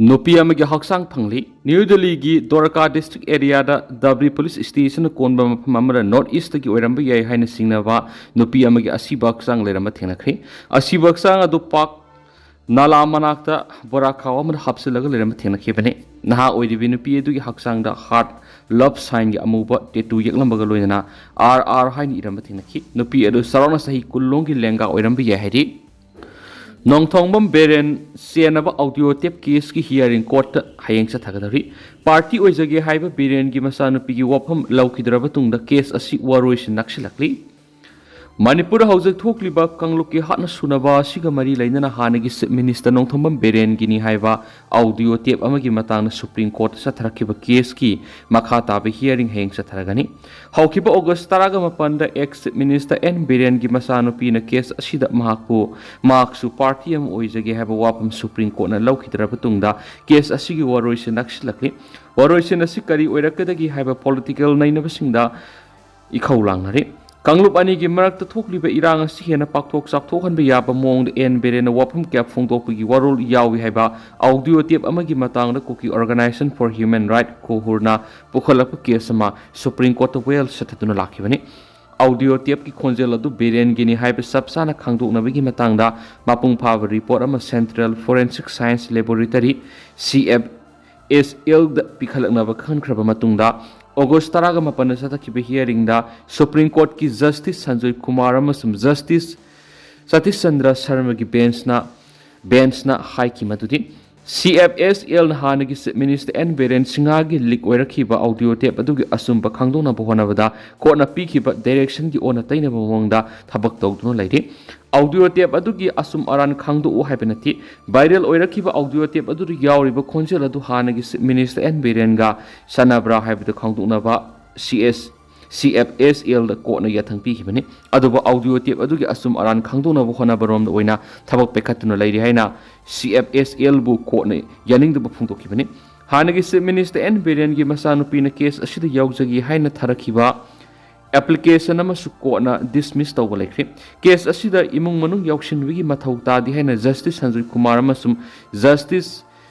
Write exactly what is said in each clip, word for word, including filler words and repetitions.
ꯅꯨꯄꯤ ꯑꯃꯒꯤ ꯍꯛꯆꯥꯡ ꯐꯪꯂꯤ꯫ ꯅ꯭ꯌꯨ ꯗꯦꯜꯂꯤꯒꯤ ꯗ꯭ꯋꯥꯔꯀꯥ ꯗꯤꯁꯇ꯭ꯔꯤꯛ ꯑꯦꯔꯤꯌꯥꯗ ꯗꯕ꯭ꯔꯤ ꯄꯨꯂꯤꯁ ꯁ꯭ꯇꯦꯁꯟꯅ ꯀꯣꯟꯕ ꯃꯐꯝ ꯑꯃꯗ ꯅꯣꯔꯠ ꯏꯁꯇꯒꯤ ꯑꯣꯏꯔꯝꯕ ꯌꯥꯏ ꯍꯥꯏꯅ ꯆꯤꯡꯅꯕ ꯅꯨꯄꯤ ꯑꯃꯒꯤ ꯑꯁꯤꯕ ꯍꯛꯆꯥꯡ ꯂꯩꯔꯝꯕ ꯊꯦꯡꯅꯈ꯭ꯔꯦ꯫ ꯑꯁꯤꯕ ꯍꯛꯆꯥꯡ ꯑꯗꯨ ꯄꯥꯛ ꯅꯥꯂꯥ ꯃꯅꯥꯛꯇ ꯕꯣꯔꯥ ꯈꯥꯎ ꯑꯃꯗ ꯍꯥꯞꯆꯤꯜꯂꯒ ꯂꯩꯔꯝꯕ ꯊꯦꯡꯅꯈꯤꯕꯅꯤ꯫ ꯅꯍꯥ ꯑꯣꯏꯔꯤꯕꯤ ꯅꯨꯄꯤ ꯑꯗꯨꯒꯤ ꯍꯛꯆꯥꯡꯗ ꯍꯥꯔꯠ, ꯂꯚ ꯁꯥꯏꯟꯒꯤ ꯑꯃꯨꯕ ꯇꯦꯇꯨ ꯌꯦꯛꯂꯝꯕꯒ ꯂꯣꯏꯅꯅ ꯑꯥꯔ ꯑꯥꯔ ꯍꯥꯏꯅ ꯏꯔꯝꯕ ꯊꯦꯡꯅꯈꯤ꯫ ꯅꯨꯄꯤ ꯑꯗꯨ ꯆꯥꯎꯔꯥꯛꯅ ꯆꯍꯤ ꯀꯨꯟꯂꯣꯝꯒꯤ ꯂꯦꯡꯒꯥ ꯑꯣꯏꯔꯝꯕ ꯌꯥꯏ ꯍꯥꯏꯔꯤ꯫ ꯅꯣꯡꯊꯣꯡꯕꯝ ꯕꯤꯔꯦꯟ ꯆꯦꯟꯅꯕ ꯑꯣꯗꯤꯑꯣ ꯇꯦꯞ ꯀꯦꯁꯀꯤ ꯍꯤꯌꯥꯔꯤꯡ ꯀꯣꯔꯠꯇ ꯍꯌꯦꯡ ꯆꯠꯊꯒꯗꯧꯔꯤ꯫ ꯄꯥꯔꯇꯤ ꯑꯣꯏꯖꯒꯦ ꯍꯥꯏꯕ ꯕꯤꯔꯦꯟꯒꯤ ꯃꯆꯥꯅꯨꯄꯤꯒꯤ ꯋꯥꯐꯝ ꯂꯧꯈꯤꯗ꯭ꯔꯕ ꯇꯨꯡꯗ ꯀꯦꯁ ꯑꯁꯤ ꯋꯥꯔꯣꯏꯁꯤꯟ ꯅꯛꯁꯤꯜꯂꯛꯂꯤ꯫ ꯃꯅꯤꯄꯨꯔꯗ ꯍꯧꯖꯤꯛ ꯊꯣꯛꯂꯤꯕ ꯀꯥꯡꯂꯨꯞꯀꯤ ꯍꯥꯠꯅ ꯁꯨꯅꯕ ꯑꯁꯤꯒ ꯃꯔꯤ ꯂꯩꯅꯅ ꯍꯥꯟꯅꯒꯤ ꯆꯤꯐ ꯃꯤꯅꯤꯁꯇꯔ ꯅꯣꯡꯊꯣꯝꯕꯝ ꯕꯤꯔꯦꯟꯒꯤꯅꯤ ꯍꯥꯏꯕ ꯑꯣꯗꯤꯑꯣ ꯇꯦꯞ ꯑꯃꯒꯤ ꯃꯇꯥꯡꯗ ꯁꯨꯄ꯭ꯔꯤꯝ ꯀꯣꯔꯠꯇ ꯆꯠꯊꯔꯛꯈꯤꯕ ꯀꯦꯁꯀꯤ ꯃꯈꯥ ꯇꯥꯕ ꯍꯤꯌꯥꯔꯤꯡ ꯍꯌꯦꯡ ꯆꯠꯊꯔꯒꯅꯤ꯫ ꯍꯧꯈꯤꯕ ꯑꯣꯒꯁ ꯇꯔꯥꯒ ꯃꯥꯄꯟꯗ ꯑꯦꯛꯁ ꯆꯤꯐ ꯃꯤꯅꯤꯁꯇꯔ ꯑꯦꯟ ꯕꯤꯔꯦꯟꯒꯤ ꯃꯆꯥꯅꯨꯄꯤꯅ ꯀꯦꯁ ꯑꯁꯤꯗ ꯃꯍꯥꯛꯄꯨ, ꯃꯍꯥꯛꯁꯨ ꯄꯥꯔꯇꯤ ꯑꯃ ꯑꯣꯏꯖꯒꯦ ꯍꯥꯏꯕ ꯋꯥꯐꯝ ꯁꯨꯄ꯭ꯔꯤꯝ ꯀꯣꯔꯠꯅ ꯂꯧꯈꯤꯗ꯭ꯔꯕ ꯇꯨꯡꯗ ꯀꯦꯁ ꯑꯁꯤꯒꯤ ꯋꯥꯔꯣꯏꯁꯤꯟ ꯅꯛꯁꯤꯜꯂꯛꯂꯤ꯫ ꯋꯥꯔꯣꯏꯁꯤꯟ ꯑꯁꯤ ꯀꯔꯤ ꯑꯣꯏꯔꯛꯀꯗꯒꯦ ꯍꯥꯏꯕ ꯄꯣꯂꯤꯇꯤꯀꯦꯜ ꯅꯩꯅꯕꯁꯤꯡꯗ ꯏꯈꯧ ꯂꯥꯡꯅꯔꯤ꯫ ꯀꯥꯡꯂꯨꯞ ꯑꯅꯤꯒꯤ ꯃꯔꯛꯇ ꯊꯣꯛꯂꯤꯕ ꯏꯔꯥꯡ ꯑꯁꯤ ꯍꯦꯟꯅ ꯄꯥꯛꯊꯣꯛ ꯆꯥꯎꯊꯣꯛꯍꯟꯕ ꯌꯥꯕ ꯃꯑꯣꯡꯗ ꯑꯦꯟ ꯕꯤꯔꯦꯟꯅ ꯋꯥꯐꯝ ꯀꯌꯥ ꯐꯣꯡꯗꯣꯛꯄꯒꯤ ꯋꯥꯔꯣꯜ ꯌꯥꯎꯏ ꯍꯥꯏꯕ ꯑꯣꯗꯤꯑꯣ ꯇꯦꯞ ꯑꯃꯒꯤ ꯃꯇꯥꯡꯗ Kuki organisation for human right, ꯀꯣꯍꯨꯔꯅ ꯄꯨꯈꯠꯂꯛꯄ ꯀꯦꯁ ꯑꯃ ꯁꯨꯄ꯭ꯔꯤꯝ ꯀꯣꯔꯠꯇ ꯋꯦꯜ ꯆꯠꯊꯗꯨꯅ ꯂꯥꯛꯈꯤꯕꯅꯤ꯫ ꯑꯣꯗꯤꯑꯣ ꯇꯦꯞꯀꯤ ꯈꯣꯟꯖꯦꯜ ꯑꯗꯨ ꯕꯤꯔꯦꯟꯒꯤꯅꯤ ꯍꯥꯏꯕ ꯆꯞ ꯆꯥꯅ ꯈꯪꯗꯣꯛꯅꯕꯒꯤ ꯃꯇꯥꯡꯗ ꯃꯄꯨꯡ ꯐꯥꯕ ꯔꯤꯄꯣꯔꯠ ꯑꯃ central forensic science laboratory, C F S ꯑꯦꯜꯗ ꯄꯤꯈꯠꯂꯛꯅꯕ ꯈꯟꯈ꯭ꯔꯕ ꯃꯇꯨꯡꯗ, ꯑꯣꯒꯁ ꯇꯔꯥꯒ ꯃꯥꯄꯟꯗ ꯆꯠꯊꯈꯤꯕ ꯍꯤꯌꯥꯔꯤꯡꯗ ꯁꯨꯄ꯭ꯔꯤꯝ ꯀꯣꯔꯠꯀꯤ ꯖꯁꯇꯤꯁ ꯁꯟꯖꯣꯏ ꯀꯨꯃꯥꯔ ꯑꯃꯁꯨꯡ ꯖꯁꯇꯤꯁ ꯁꯇꯤꯁ ꯆꯟꯗ꯭ꯔ ꯁꯔꯃꯒꯤ ꯕꯦꯟꯁꯅ, ꯕꯦꯟꯁꯅ ꯍꯥꯏꯈꯤ ꯃꯗꯨꯗꯤ ꯁꯤ ꯑꯦꯐ ꯑꯦꯁ ꯑꯦꯜꯅ ꯍꯥꯟꯅꯒꯤ ꯆꯤꯐ ꯃꯤꯅꯤꯁꯇꯔ ꯑꯦꯟ ꯕꯤꯔꯦꯟ ꯁꯤꯡꯍꯒꯤ ꯂꯤꯛ ꯑꯣꯏꯔꯛꯈꯤꯕ ꯑꯣꯗꯤꯑꯣ ꯇꯦꯞ ꯑꯗꯨꯒꯤ ꯑꯆꯨꯝꯕ ꯈꯪꯗꯣꯛꯅꯕ ꯍꯣꯠꯅꯕꯗ ꯀꯣꯔꯠꯅ ꯄꯤꯈꯤꯕ ꯗꯥꯏꯔꯦꯛꯁꯟꯒꯤ ꯑꯣꯟꯅ ꯇꯩꯅꯕ ꯃꯑꯣꯡꯗ ꯊꯕꯛ ꯇꯧꯗꯨꯅ ꯂꯩꯔꯤ꯫ ꯑꯣꯗꯤꯑꯣ ꯇꯦꯞ ꯑꯗꯨꯒꯤ ꯑꯆꯨꯝ ꯑꯔꯥꯟ ꯈꯪꯗꯣꯛꯎ ꯍꯥꯏꯕ ꯅꯠꯇꯦ꯫ ꯚꯥꯏꯔꯦꯜ ꯑꯣꯏꯔꯛꯈꯤꯕ ꯑꯣꯗꯤꯑꯣ ꯇꯦꯞ ꯑꯗꯨꯗ ꯌꯥꯎꯔꯤꯕ ꯈꯣꯟꯖꯦꯜ ꯑꯗꯨ ꯍꯥꯟꯅꯒꯤ ꯆꯤꯐ ꯃꯤꯅꯤꯁꯇꯔ ꯑꯦꯟ ꯕꯤꯔꯦꯟꯒ ꯆꯥꯟꯅꯕ꯭ꯔꯥ ꯍꯥꯏꯕꯗꯨ ꯈꯪꯗꯣꯛꯅꯕ ꯁꯤ ꯑꯦꯁ, ꯁꯤ ꯑꯦꯐ ꯑꯦꯁ ꯑꯦꯜꯗ ꯀꯣꯔꯠꯅ ꯌꯥꯊꯪ ꯄꯤꯈꯤꯕꯅꯤ꯫ ꯑꯗꯨꯕꯨ ꯑꯣꯗꯤꯑꯣ ꯇꯦꯞ ꯑꯗꯨꯒꯤ ꯑꯆꯨꯝ ꯑꯔꯥꯟ ꯈꯪꯗꯣꯛꯅꯕ ꯍꯣꯠꯅꯕꯔꯣꯝꯗ ꯑꯣꯏꯅ ꯊꯕꯛ ꯄꯥꯏꯈꯠꯇꯨꯅ ꯂꯩꯔꯤ ꯍꯥꯏꯅ ꯁꯤ ꯑꯦꯐ ꯑꯦꯁ ꯑꯦꯜꯕꯨ ꯀꯣꯔꯠꯅ ꯌꯥꯅꯤꯡꯗꯕ ꯐꯣꯡꯗꯣꯛꯈꯤꯕꯅꯤ꯫ ꯍꯥꯟꯅꯒꯤ ꯆꯤꯐ ꯃꯤꯅꯤꯁꯇꯔ ꯑꯦꯟ ꯕꯤꯔꯦꯟꯒꯤ ꯃꯆꯥꯅꯨꯄꯤꯅ ꯀꯦꯁ ꯑꯁꯤꯗ ꯌꯥꯎꯖꯒꯦ ꯍꯥꯏꯅ ꯊꯥꯔꯛꯈꯤꯕ ꯑꯦꯄ꯭ꯂꯤꯀꯦꯁꯟ ꯑꯃꯁꯨ ꯀꯣꯔꯠꯅ ꯗꯤꯁꯃꯤꯁ ꯇꯧꯕ ꯂꯩꯈ꯭ꯔꯦ꯫ ꯀꯦꯁ ꯑꯁꯤꯗ ꯏꯃꯨꯡ ꯃꯅꯨꯡ ꯌꯥꯎꯁꯤꯟꯕꯒꯤ ꯃꯊꯧ ꯇꯥꯗꯦ ꯍꯥꯏꯅ ꯖꯁꯇꯤꯁ ꯁꯟꯖꯣꯏ ꯀꯨꯃꯥꯔ ꯑꯃꯁꯨꯡ ꯖꯁꯇꯤꯁ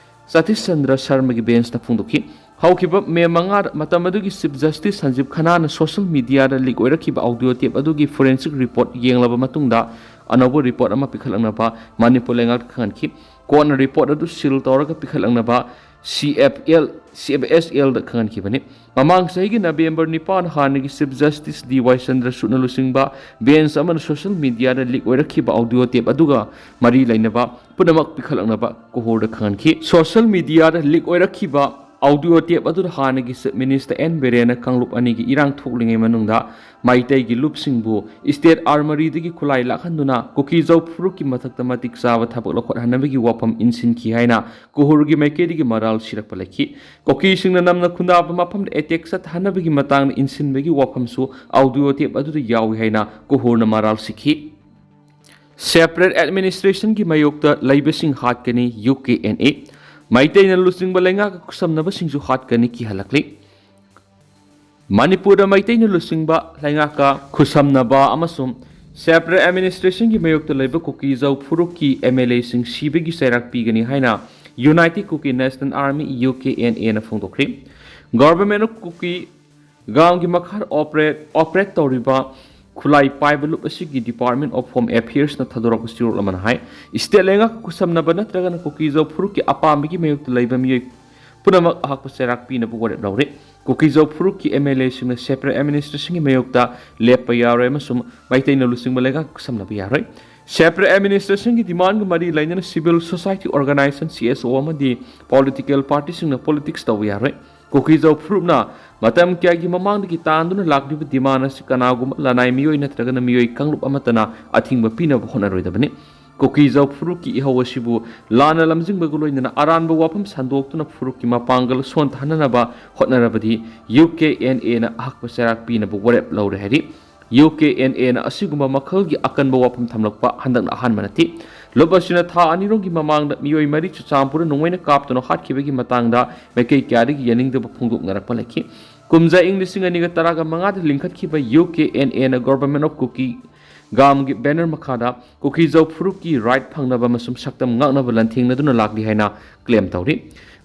ꯁꯇꯤꯁ ꯆꯟꯗ꯭ꯔ ꯁꯔꯃꯒꯤ ꯕꯦꯟꯁꯅ ꯐꯣꯡꯗꯣꯛꯈꯤ꯫ ꯍꯧꯈꯤꯕ ꯃꯦ ꯃꯉꯥꯗ ꯃꯇꯝ ꯑꯗꯨꯒꯤ ꯆꯤꯐ ꯖꯁꯇꯤꯁ ꯁꯟꯖꯤꯕ ꯈꯟꯅꯥꯅ ꯁꯣꯁꯤꯌꯦꯜ ꯃꯤꯗꯤꯌꯥꯗ ꯂꯤꯛ ꯑꯣꯏꯔꯛꯈꯤꯕ ꯑꯣꯗꯤꯑꯣ ꯇꯦꯞ ꯑꯗꯨꯒꯤ ꯐꯣꯔꯦꯟꯁꯤꯛ ꯔꯤꯄꯣꯔꯠ ꯌꯦꯡꯂꯕ ꯃꯇꯨꯡꯗ ꯑꯅꯧꯕ ꯔꯤꯄꯣꯔꯠ ꯑꯃ ꯄꯤꯈꯠꯂꯛꯅꯕ ꯃꯅꯤꯄꯨꯔ ꯂꯩꯉꯥꯛꯇ ꯈꯪꯍꯟꯈꯤ꯫ ꯀꯣꯔꯠꯅ ꯔꯤꯄꯣꯔꯠ ꯑꯗꯨ ꯁꯤꯜ ꯇꯧꯔꯒ ꯄꯤꯈꯠꯂꯛꯅꯕ C F L, C F S ꯑꯦꯜꯗ ꯈꯪꯍꯟꯈꯤꯕꯅꯤ꯫ ꯃꯃꯥꯡ ꯆꯍꯤꯒꯤ ꯅꯕꯦꯝꯕꯔ ꯅꯤꯄꯥꯟ ꯍꯥꯟꯅꯒꯤ ꯆꯤꯐ ꯖꯁꯇꯤꯁ ꯗꯤ ꯋꯥꯏ ꯆꯟꯗ꯭ꯔꯆꯨꯗꯅ ꯂꯨꯆꯤꯡꯕ ꯕꯦꯟꯁ ꯑꯃꯅ ꯁꯣꯁꯤꯌꯦꯜ ꯃꯤꯗꯤꯌꯥꯗ ꯂꯤꯛ ꯑꯣꯏꯔꯛꯈꯤꯕ ꯑꯣꯗꯤꯑꯣ ꯇꯦꯞ ꯑꯗꯨꯒ ꯃꯔꯤ ꯂꯩꯅꯕ ꯄꯨꯝꯅꯃꯛ ꯄꯤꯈꯠꯂꯛꯅꯕ ꯀꯣꯍꯨꯔꯗ ꯈꯪꯍꯟꯈꯤ꯫ ꯁꯣꯁꯤꯌꯦꯜ ꯃꯤꯗꯤꯌꯥꯗ ꯂꯤꯛ ꯑꯣꯏꯔꯛꯈꯤꯕ ꯑꯣꯗꯤꯑꯣ ꯇꯦꯞ ꯑꯗꯨꯗ ꯍꯥꯟꯅꯒꯤ ꯆꯤꯐ ꯃꯤꯅꯤꯁꯇꯔ ꯑꯦꯟ ꯕꯤꯔꯦꯟꯅ ꯀꯥꯡꯂꯨꯞ ꯑꯅꯤꯒꯤ ꯏꯔꯥꯡ ꯊꯣꯛꯂꯤꯉꯩ ꯃꯅꯨꯡꯗ ꯃꯩꯇꯩꯒꯤ ꯂꯨꯞꯁꯤꯡꯕꯨ ꯏꯁꯇꯦꯠ ꯑꯥꯔꯃꯔꯤꯗꯒꯤ ꯈꯨꯠꯂꯥꯏ ꯂꯥꯛꯍꯟꯗꯨꯅ ꯀꯨꯀꯤꯖꯧ ꯐꯨꯔꯨꯞꯀꯤ ꯃꯊꯛꯇ ꯃꯇꯤꯛ ꯆꯥꯕ ꯊꯕꯛ ꯂꯧꯈꯠꯍꯟꯅꯕꯒꯤ ꯋꯥꯐꯝ ꯏꯟꯁꯤꯟꯈꯤ ꯍꯥꯏꯅ ꯀꯣꯍꯨꯔꯒꯤ ꯃꯥꯏꯀꯩꯗꯒꯤ ꯃꯔꯥꯜ ꯁꯤꯔꯛꯄ ꯂꯩꯈꯤ꯫ ꯀꯨꯀꯤꯁꯤꯡꯅ ꯅꯝꯅ ꯈꯨꯟꯗꯥꯕ ꯃꯐꯝꯗ ꯑꯦꯇꯦꯛ ꯆꯠꯊꯍꯟꯅꯕꯒꯤ ꯃꯇꯥꯡꯗ ꯏꯟꯁꯤꯟꯕꯒꯤ ꯋꯥꯐꯝꯁꯨ ꯑꯣꯗꯤꯑꯣ ꯇꯦꯞ ꯑꯗꯨꯗ ꯌꯥꯎꯏ ꯍꯥꯏꯅ ꯀꯣꯍꯨꯔꯅ ꯃꯔꯥꯜ ꯁꯤꯈꯤ꯫ ꯁꯦꯄꯔꯦꯠ ꯑꯦꯗꯃꯤꯅꯤꯁꯇ꯭ꯔꯦꯁꯟꯒꯤ ꯃꯥꯌꯣꯛꯇ ꯂꯩꯕꯁꯤꯡ ꯍꯥꯠꯀꯅꯤ, ꯌꯨ ꯀꯦ ꯑꯦꯟ ꯑꯦ꯫ ꯃꯩꯇꯩꯅ ꯂꯨꯆꯤꯡꯕ ꯂꯩꯉꯥꯛꯀ ꯈꯨꯠꯁꯝꯅꯕꯁꯤꯡꯁꯨ ꯍꯥꯠꯀꯅꯤ ꯀꯤꯍꯜꯂꯛꯂꯤ꯫ ꯃꯅꯤꯄꯨꯔꯗ ꯃꯩꯇꯩꯅ ꯂꯨꯆꯤꯡꯕ ꯂꯩꯉꯥꯛꯀ ꯈꯨꯠꯁꯝꯅꯕ ꯑꯃꯁꯨꯡ ꯁꯦꯄꯔꯦꯠ ꯑꯦꯗꯃꯤꯅꯤꯁꯇ꯭ꯔꯦꯁꯟꯒꯤ ꯃꯥꯌꯣꯛꯇ ꯂꯩꯕ ꯀꯨꯀꯤꯖꯧ ꯐꯨꯔꯨꯞꯀꯤ ꯑꯦꯝ ꯑꯦꯜ ꯑꯦꯁꯤꯡ ꯁꯤꯕꯒꯤ ꯆꯩꯔꯥꯛ ꯄꯤꯒꯅꯤ ꯍꯥꯏꯅ united Kuki national army, U K N ꯑꯦꯅ ꯐꯣꯡꯗꯣꯛꯈ꯭ꯔꯦ꯫ ꯒꯚꯔꯟꯃꯦꯟꯠ ꯑꯣꯐ ꯀꯨꯀꯤ ꯒꯥꯝꯒꯤ ꯃꯈꯥꯗ ꯑꯣꯄꯔꯦꯠ, ꯑꯣꯄꯔꯦꯠ ꯇꯧꯔꯤꯕ ꯈꯨꯠꯂꯥꯏ ꯄꯥꯏꯕ ꯂꯨꯞ ꯑꯁꯤꯒꯤ ꯗꯤꯄꯥꯔꯠꯃꯦꯟꯠ ꯑꯣꯐ ꯍꯣꯝ ꯑꯦꯐꯤꯌꯔꯁꯅ ꯊꯥꯗꯣꯔꯛꯄ ꯆꯦꯔꯣꯜ ꯑꯃꯅ ꯍꯥꯏ, ꯏꯁꯇꯦꯠ ꯂꯩꯉꯥꯛꯀ ꯈꯨꯠꯁꯝꯅꯕ ꯅꯠꯇ꯭ꯔꯒꯅ ꯀꯨꯀꯤꯖꯧ ꯐꯨꯔꯨꯞꯀꯤ ꯑꯄꯥꯝꯕꯒꯤ ꯃꯥꯌꯣꯛꯇ ꯂꯩꯕ ꯃꯤꯑꯣꯏ ꯄꯨꯝꯅꯃꯛ ꯑꯍꯛꯄ ꯆꯩꯔꯥꯛ ꯄꯤꯅꯕ ꯋꯥꯔꯦꯞ ꯂꯧꯔꯦ꯫ ꯀꯨꯀꯤꯖꯧ ꯐꯨꯔꯨꯞꯀꯤ ꯑꯦꯝ ꯑꯦꯜ ꯑꯦꯁꯤꯡꯅ ꯁꯦꯄꯔꯦꯠ ꯑꯦꯗꯃꯤꯅꯤꯁꯇ꯭ꯔꯦꯁꯟꯒꯤ ꯃꯥꯌꯣꯛꯇ ꯂꯦꯞꯄ ꯌꯥꯔꯣꯏ ꯑꯃꯁꯨꯡ ꯃꯩꯇꯩꯅ ꯂꯨꯆꯤꯡꯕ ꯂꯩꯉꯥꯛꯀ ꯈꯨꯠꯁꯝꯅꯕ ꯌꯥꯔꯣꯏ꯫ ꯁꯦꯄꯔꯦꯠ ꯑꯦꯗꯃꯤꯅꯤꯁꯇ꯭ꯔꯦꯁꯟꯒꯤ ꯗꯤꯃꯥꯟꯒ ꯃꯔꯤ ꯂꯩꯅꯅ civil society organisation, C S ꯑꯣ, ꯑꯃꯗꯤ ꯄꯣꯂꯤꯇꯤꯀꯦꯜ ꯄꯥꯔꯇꯤꯁꯤꯡꯅ ꯄꯣꯂꯤꯇꯤꯛꯁ ꯇꯧꯕ ꯌꯥꯔꯣꯏ꯫ ꯀꯨꯀꯤꯖꯧ ꯐꯨꯔꯨꯞꯅ ꯃꯇꯝ ꯀꯌꯥꯒꯤ ꯃꯃꯥꯡꯗꯒꯤ ꯇꯥꯟꯗꯨꯅ ꯂꯥꯛꯂꯤꯕ ꯗꯤꯃꯥꯟ ꯑꯁꯤ ꯀꯅꯥꯒꯨꯝꯕ ꯂꯅꯥꯏ ꯃꯤꯑꯣꯏ ꯅꯠꯇ꯭ꯔꯒꯅ ꯃꯤꯑꯣꯏ ꯀꯥꯡꯂꯨꯞ ꯑꯃꯠꯇꯅ ꯑꯊꯤꯡꯕ ꯄꯤꯅꯕ ꯍꯣꯠꯅꯔꯣꯏꯗꯕꯅꯤ꯫ ꯀꯨꯀꯤꯖꯧ ꯐꯨꯔꯨꯞꯀꯤ ꯏꯍꯧ ꯑꯁꯤꯕꯨ ꯂꯥꯟꯅ ꯂꯝꯖꯤꯡꯕꯒ ꯂꯣꯏꯅꯅ ꯑꯔꯥꯟꯕ ꯋꯥꯐꯝ ꯁꯟꯗꯣꯛꯇꯨꯅ ꯐꯨꯔꯨꯞꯀꯤ ꯃꯄꯥꯡꯒꯜ ꯁꯣꯟꯊꯍꯟꯅꯅꯕ ꯍꯣꯠꯅꯔꯕꯗꯤ ꯌꯨ ꯀꯦ ꯑꯦꯟ ꯑꯦꯅ ꯑꯍꯛꯄ ꯆꯩꯔꯥꯛ ꯄꯤꯅꯕ ꯋꯥꯔꯦꯞ ꯂꯧꯔꯦ ꯍꯥꯏꯔꯤ꯫ ꯌꯨ ꯀꯦ ꯑꯦꯟ ꯑꯦꯅ ꯑꯁꯤꯒꯨꯝꯕ ꯃꯈꯜꯒꯤ ꯑꯀꯟꯕ ꯋꯥꯐꯝ ꯊꯝꯂꯛꯄ ꯍꯟꯗꯛꯅ ꯑꯍꯥꯟꯕ ꯅꯠꯇꯦ꯫ ꯂꯨꯞ ꯑꯁꯤꯅ ꯊꯥ ꯑꯅꯤ ꯔꯣꯝꯒꯤ ꯃꯃꯥꯡꯗ ꯃꯤꯑꯣꯏ ꯃꯔꯤ ꯆꯨꯔꯆꯥꯟꯄꯨꯔꯗ ꯅꯣꯡꯃꯩꯅ ꯀꯥꯞꯇꯨꯅ ꯍꯥꯠꯈꯤꯕꯒꯤ ꯃꯇꯥꯡꯗ ꯃꯥꯏꯀꯩ ꯀꯌꯥꯗꯒꯤ ꯌꯥꯅꯤꯡꯗꯕ ꯐꯣꯡꯗꯣꯛꯅꯔꯛꯄ ꯂꯩꯈꯤ꯫ ꯀꯨꯝꯖꯥ ꯏꯪ ꯂꯤꯁꯤꯡ ꯑꯅꯤꯒ ꯇꯔꯥꯒ ꯃꯉꯥꯗ ꯂꯤꯡꯈꯠꯈꯤꯕ ꯌꯨ ꯀꯦ ꯑꯦꯟ ꯑꯦꯅ ꯒꯣꯚꯔꯟꯃꯦꯟꯠ ꯑꯣꯐ ꯀꯨꯀꯤ ꯒꯥꯝꯒꯤ ꯕꯦꯅꯔ ꯃꯈꯥꯗ ꯀꯨꯀꯤꯖꯧ ꯐꯨꯔꯨꯞꯀꯤ ꯔꯥꯏꯠ ꯐꯪꯅꯕ ꯑꯃꯁꯨꯡ ꯁꯛꯇꯝ ꯉꯥꯛꯅꯕ ꯂꯥꯟꯊꯦꯡꯅꯗꯨꯅ ꯂꯥꯛꯂꯤ ꯍꯥꯏꯅ ꯀ꯭ꯂꯦꯝ ꯇꯧꯔꯤ꯫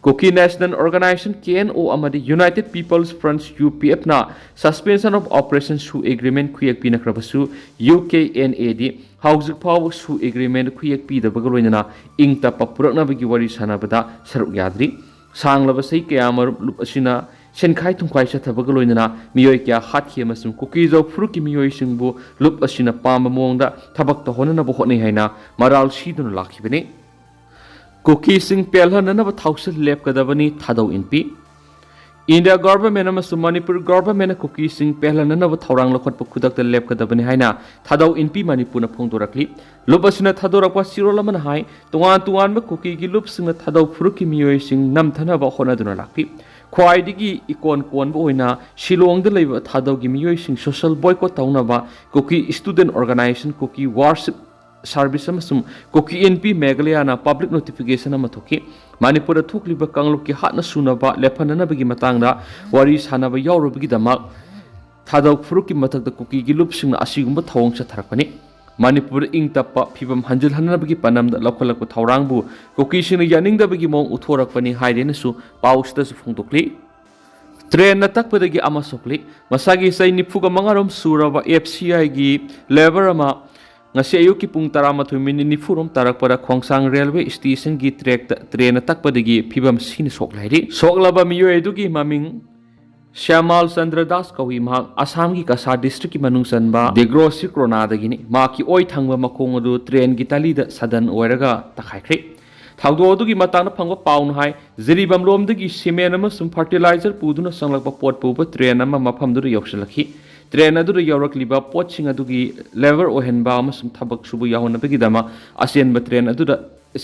Kuki national organisation, K N O, ꯑꯃꯗꯤ united people's front, U P ꯑꯦꯐꯅ Suspension of Operation ꯁꯨ ꯑꯦꯒ꯭ꯔꯤꯃꯦꯟ ꯈꯨꯌꯦꯛ ꯄꯤꯅꯈ꯭ꯔꯕꯁꯨ, ꯌꯨ ꯀꯦ ꯑꯦꯟ ꯑꯦꯗꯤ ꯍꯧꯖꯤꯛ ꯐꯥꯎꯕ ꯁꯨ ꯑꯦꯒ꯭ꯔꯤꯃꯦꯟ ꯈꯨꯌꯦꯛ ꯄꯤꯗꯕꯒ ꯂꯣꯏꯅꯅ ꯏꯪ ꯇꯞꯄ ꯄꯨꯔꯛꯅꯕꯒꯤ ꯋꯥꯔꯤ ꯁꯥꯟꯅꯕꯗ ꯁꯔꯨꯛ ꯌꯥꯗ꯭ꯔꯤ꯫ ꯁꯥꯡꯂꯕ ꯆꯍꯤ ꯀꯌꯥ ꯑꯃꯔꯣꯝ ꯂꯨꯞ ꯑꯁꯤꯅ ꯁꯦꯟꯈꯥꯏ ꯊꯨꯝꯈꯥꯏ ꯆꯠꯊꯕꯒ ꯂꯣꯏꯅꯅ ꯃꯤꯑꯣꯏ ꯀꯌꯥ ꯍꯥꯠꯈꯤ ꯑꯃꯁꯨꯡ ꯀꯨꯀꯤꯖꯧ ꯐꯨꯔꯨꯞꯀꯤ ꯃꯤꯑꯣꯏꯁꯤꯡꯕꯨ ꯂꯨꯞ ꯑꯁꯤꯅ ꯄꯥꯝꯕ ꯃꯑꯣꯡꯗ ꯊꯕꯛ ꯇꯧꯍꯟꯅꯅꯕ ꯍꯣꯠꯅꯩ ꯍꯥꯏꯅ ꯃꯔꯥꯜ ꯁꯤꯗꯨꯅ ꯂꯥꯛꯈꯤꯕꯅꯤ꯫ ꯀꯨꯀꯤꯁꯤꯡ ꯄꯦꯜꯍꯟꯅꯅꯕ ꯊꯥꯎꯁꯤꯜ ꯂꯦꯞꯀꯗꯕꯅꯤ, ꯊꯥꯗꯧ ꯏꯟꯄꯤ꯫ ꯏꯟꯗꯤꯌꯥ ꯒꯣꯚꯔꯟꯃꯦꯟꯠ ꯑꯃꯁꯨꯡ ꯃꯅꯤꯄꯨꯔ ꯒꯣꯚꯔꯟꯃꯦꯟꯠꯅ ꯀꯨꯀꯤꯁꯤꯡ ꯄꯦꯜꯍꯟꯅꯅꯕ ꯊꯧꯔꯥꯡ ꯂꯧꯈꯠꯄ ꯈꯨꯗꯛꯇ ꯂꯦꯞꯀꯗꯕꯅꯤ ꯍꯥꯏꯅ ꯊꯥꯗꯧ ꯏꯟꯄꯤ ꯃꯅꯤꯄꯨꯔꯅ ꯐꯣꯡꯗꯣꯔꯛꯂꯤ꯫ ꯂꯨꯞ ꯑꯁꯤꯅ ꯊꯥꯗꯣꯔꯛꯄ ꯆꯦꯔꯣꯜ ꯑꯃꯅ ꯍꯥꯏ, ꯇꯣꯉꯥꯟ ꯇꯣꯉꯥꯟꯕ ꯀꯨꯀꯤꯒꯤ ꯂꯨꯞꯁꯤꯡꯅ ꯊꯥꯗꯧ ꯐꯨꯔꯨꯞꯀꯤ ꯃꯤꯑꯣꯏꯁꯤꯡ ꯅꯝꯊꯅꯕ ꯍꯣꯠꯅꯗꯨꯅ ꯂꯥꯛꯂꯤ꯫ ꯈ꯭ꯋꯥꯏꯗꯒꯤ ꯏꯀꯣꯟ ꯀꯣꯟꯕ ꯑꯣꯏꯅ ꯁꯤꯂꯣꯡꯗ ꯂꯩꯕ ꯊꯥꯗꯧꯒꯤ ꯃꯤꯑꯣꯏꯁꯤꯡ ꯁꯣꯁꯦꯜ ꯕꯣꯏꯀꯣꯠ ꯇꯧꯅꯕ ꯀꯨꯀꯤ ꯁ꯭ꯇꯨꯗꯦꯟꯠ ꯑꯣꯔꯒꯅꯥꯏꯖꯦꯁꯟ, ꯀꯨꯀꯤ ꯋꯥꯔꯁꯤꯞ ꯁꯥꯔꯚꯤꯁ ꯑꯃꯁꯨꯡ ꯀꯨꯀꯤ ꯏꯟꯄꯤ ꯃꯦꯘꯥꯂꯌꯥꯅ ꯄꯕ꯭ꯂꯤꯛ ꯅꯣꯇꯤꯐꯤꯀꯦꯁꯟ ꯑꯃ ꯊꯣꯛꯈꯤ꯫ ꯃꯅꯤꯄꯨꯔꯗ ꯊꯣꯛꯂꯤꯕ ꯀꯥꯡꯂꯨꯞꯀꯤ ꯍꯥꯠꯅ ꯁꯨꯅꯕ ꯂꯦꯞꯍꯟꯅꯅꯕꯒꯤ ꯃꯇꯥꯡꯗ ꯋꯥꯔꯤ ꯁꯥꯟꯅꯕ ꯌꯥꯎꯔꯨꯕꯒꯤꯗꯃꯛ ꯊꯥꯗꯧ ꯐꯨꯔꯨꯞꯀꯤ ꯃꯊꯛꯇ ꯀꯨꯀꯤꯒꯤ ꯂꯨꯞꯁꯤꯡꯅ ꯑꯁꯤꯒꯨꯝꯕ ꯊꯧꯑꯣꯡ ꯆꯠꯊꯔꯛꯄꯅꯤ꯫ ꯃꯅꯤꯄꯨꯔꯗ ꯏꯪ ꯇꯞꯄ ꯐꯤꯕꯝ ꯍꯟꯖꯤꯜꯍꯟꯅꯕꯒꯤ ꯄꯥꯟꯗꯝꯗ ꯂꯧꯈꯠꯂꯛꯄ ꯊꯧꯔꯥꯡꯕꯨ ꯀꯨꯀꯤꯁꯤꯡꯅ ꯌꯥꯅꯤꯡꯗꯕꯒꯤ ꯃꯑꯣꯡ ꯎꯠꯊꯣꯔꯛꯄꯅꯤ ꯍꯥꯏꯔꯦꯅꯁꯨ ꯄꯥꯎꯁꯤꯗꯁꯨ ꯐꯣꯡꯗꯣꯛꯂꯤ꯫ ꯇ꯭ꯔꯦꯟꯅ ꯇꯛꯄꯗꯒꯤ ꯑꯃ ꯁꯣꯛꯂꯤ꯫ ꯃꯁꯥꯒꯤ ꯆꯍꯤ ꯅꯤꯐꯨꯒ ꯃꯉꯥꯔꯣꯝ ꯁꯨꯔꯕ ꯑꯦꯐ ꯁꯤ ꯑꯥꯏꯒꯤ ꯂꯦꯕꯔ ꯑꯃ ꯉꯁꯤ ꯑꯌꯨꯛꯀꯤ ꯄꯨꯡ ꯇꯔꯥꯃꯥꯊꯣꯏ ꯃꯤꯅꯤꯠ ꯅꯤꯐꯨꯔꯣꯝ ꯇꯥꯔꯛꯄꯗ ꯈꯣꯡꯁꯥꯡ ꯔꯦꯜꯋꯦ ꯁ꯭ꯇꯦꯁꯟꯒꯤ ꯇ꯭ꯔꯦꯛꯇ ꯇ꯭ꯔꯦꯟꯅ ꯇꯛꯄꯗꯒꯤ ꯐꯤꯕꯝ ꯁꯤꯅ ꯁꯣꯛꯂꯦ ꯍꯥꯏꯔꯤ꯫ ꯁꯣꯛꯂꯕ ꯃꯤꯑꯣꯏ ꯑꯗꯨꯒꯤ ꯃꯃꯤꯡ ꯁ꯭ꯌꯥꯃꯥꯜ ꯆꯟꯗ꯭ꯔ ꯗꯥꯁ ꯀꯧꯏ꯫ ꯃꯍꯥꯛ ꯑꯁꯥꯝꯒꯤ ꯀꯁꯥꯔ ꯗꯤꯁꯇ꯭ꯔꯤꯛꯀꯤ ꯃꯅꯨꯡ ꯆꯟꯕ ꯗꯦꯒ꯭ꯔꯣꯁꯤ ꯀ꯭ꯔꯣꯅꯥꯗꯒꯤꯅꯤ꯫ ꯃꯍꯥꯛꯀꯤ ꯑꯣꯏ ꯊꯪꯕ ꯃꯈꯣꯡ ꯑꯗꯨ ꯇ꯭ꯔꯦꯟꯒꯤ ꯇꯥꯂꯤꯗ ꯁꯗꯟ ꯑꯣꯏꯔꯒ ꯇꯛꯈꯥꯏꯈ꯭ꯔꯦ꯫ ꯊꯧꯗꯣꯛ ꯑꯗꯨꯒꯤ ꯃꯇꯥꯡꯗ ꯐꯪꯕ ꯄꯥꯎꯅ ꯍꯥꯏ, ꯖꯤꯔꯤꯕꯥꯝꯂꯣꯝꯗꯒꯤ ꯁꯤꯃꯦꯟ ꯑꯃꯁꯨꯡ ꯐꯔꯇꯤꯂꯥꯏꯖꯔ ꯄꯨꯗꯨꯅ ꯆꯪꯂꯛꯄ ꯄꯣꯠ ꯄꯨꯕ ꯇ꯭ꯔꯦꯟ ꯑꯃ ꯃꯐꯝꯗꯨꯗ ꯌꯧꯁꯤꯜꯂꯛꯈꯤ꯫ ꯇ꯭ꯔꯦꯟ ꯑꯗꯨꯗ ꯌꯧꯔꯛꯂꯤꯕ ꯄꯣꯠꯁꯤꯡ ꯑꯗꯨꯒꯤ ꯂꯦꯕꯔ ꯑꯣꯏꯍꯟꯕ ꯑꯃꯁꯨꯡ ꯊꯕꯛ ꯁꯨꯕ ꯌꯥꯎꯍꯟꯅꯕꯒꯤꯗꯃꯛ ꯑꯆꯦꯟꯕ ꯇ꯭ꯔꯦꯟ ꯑꯗꯨꯗ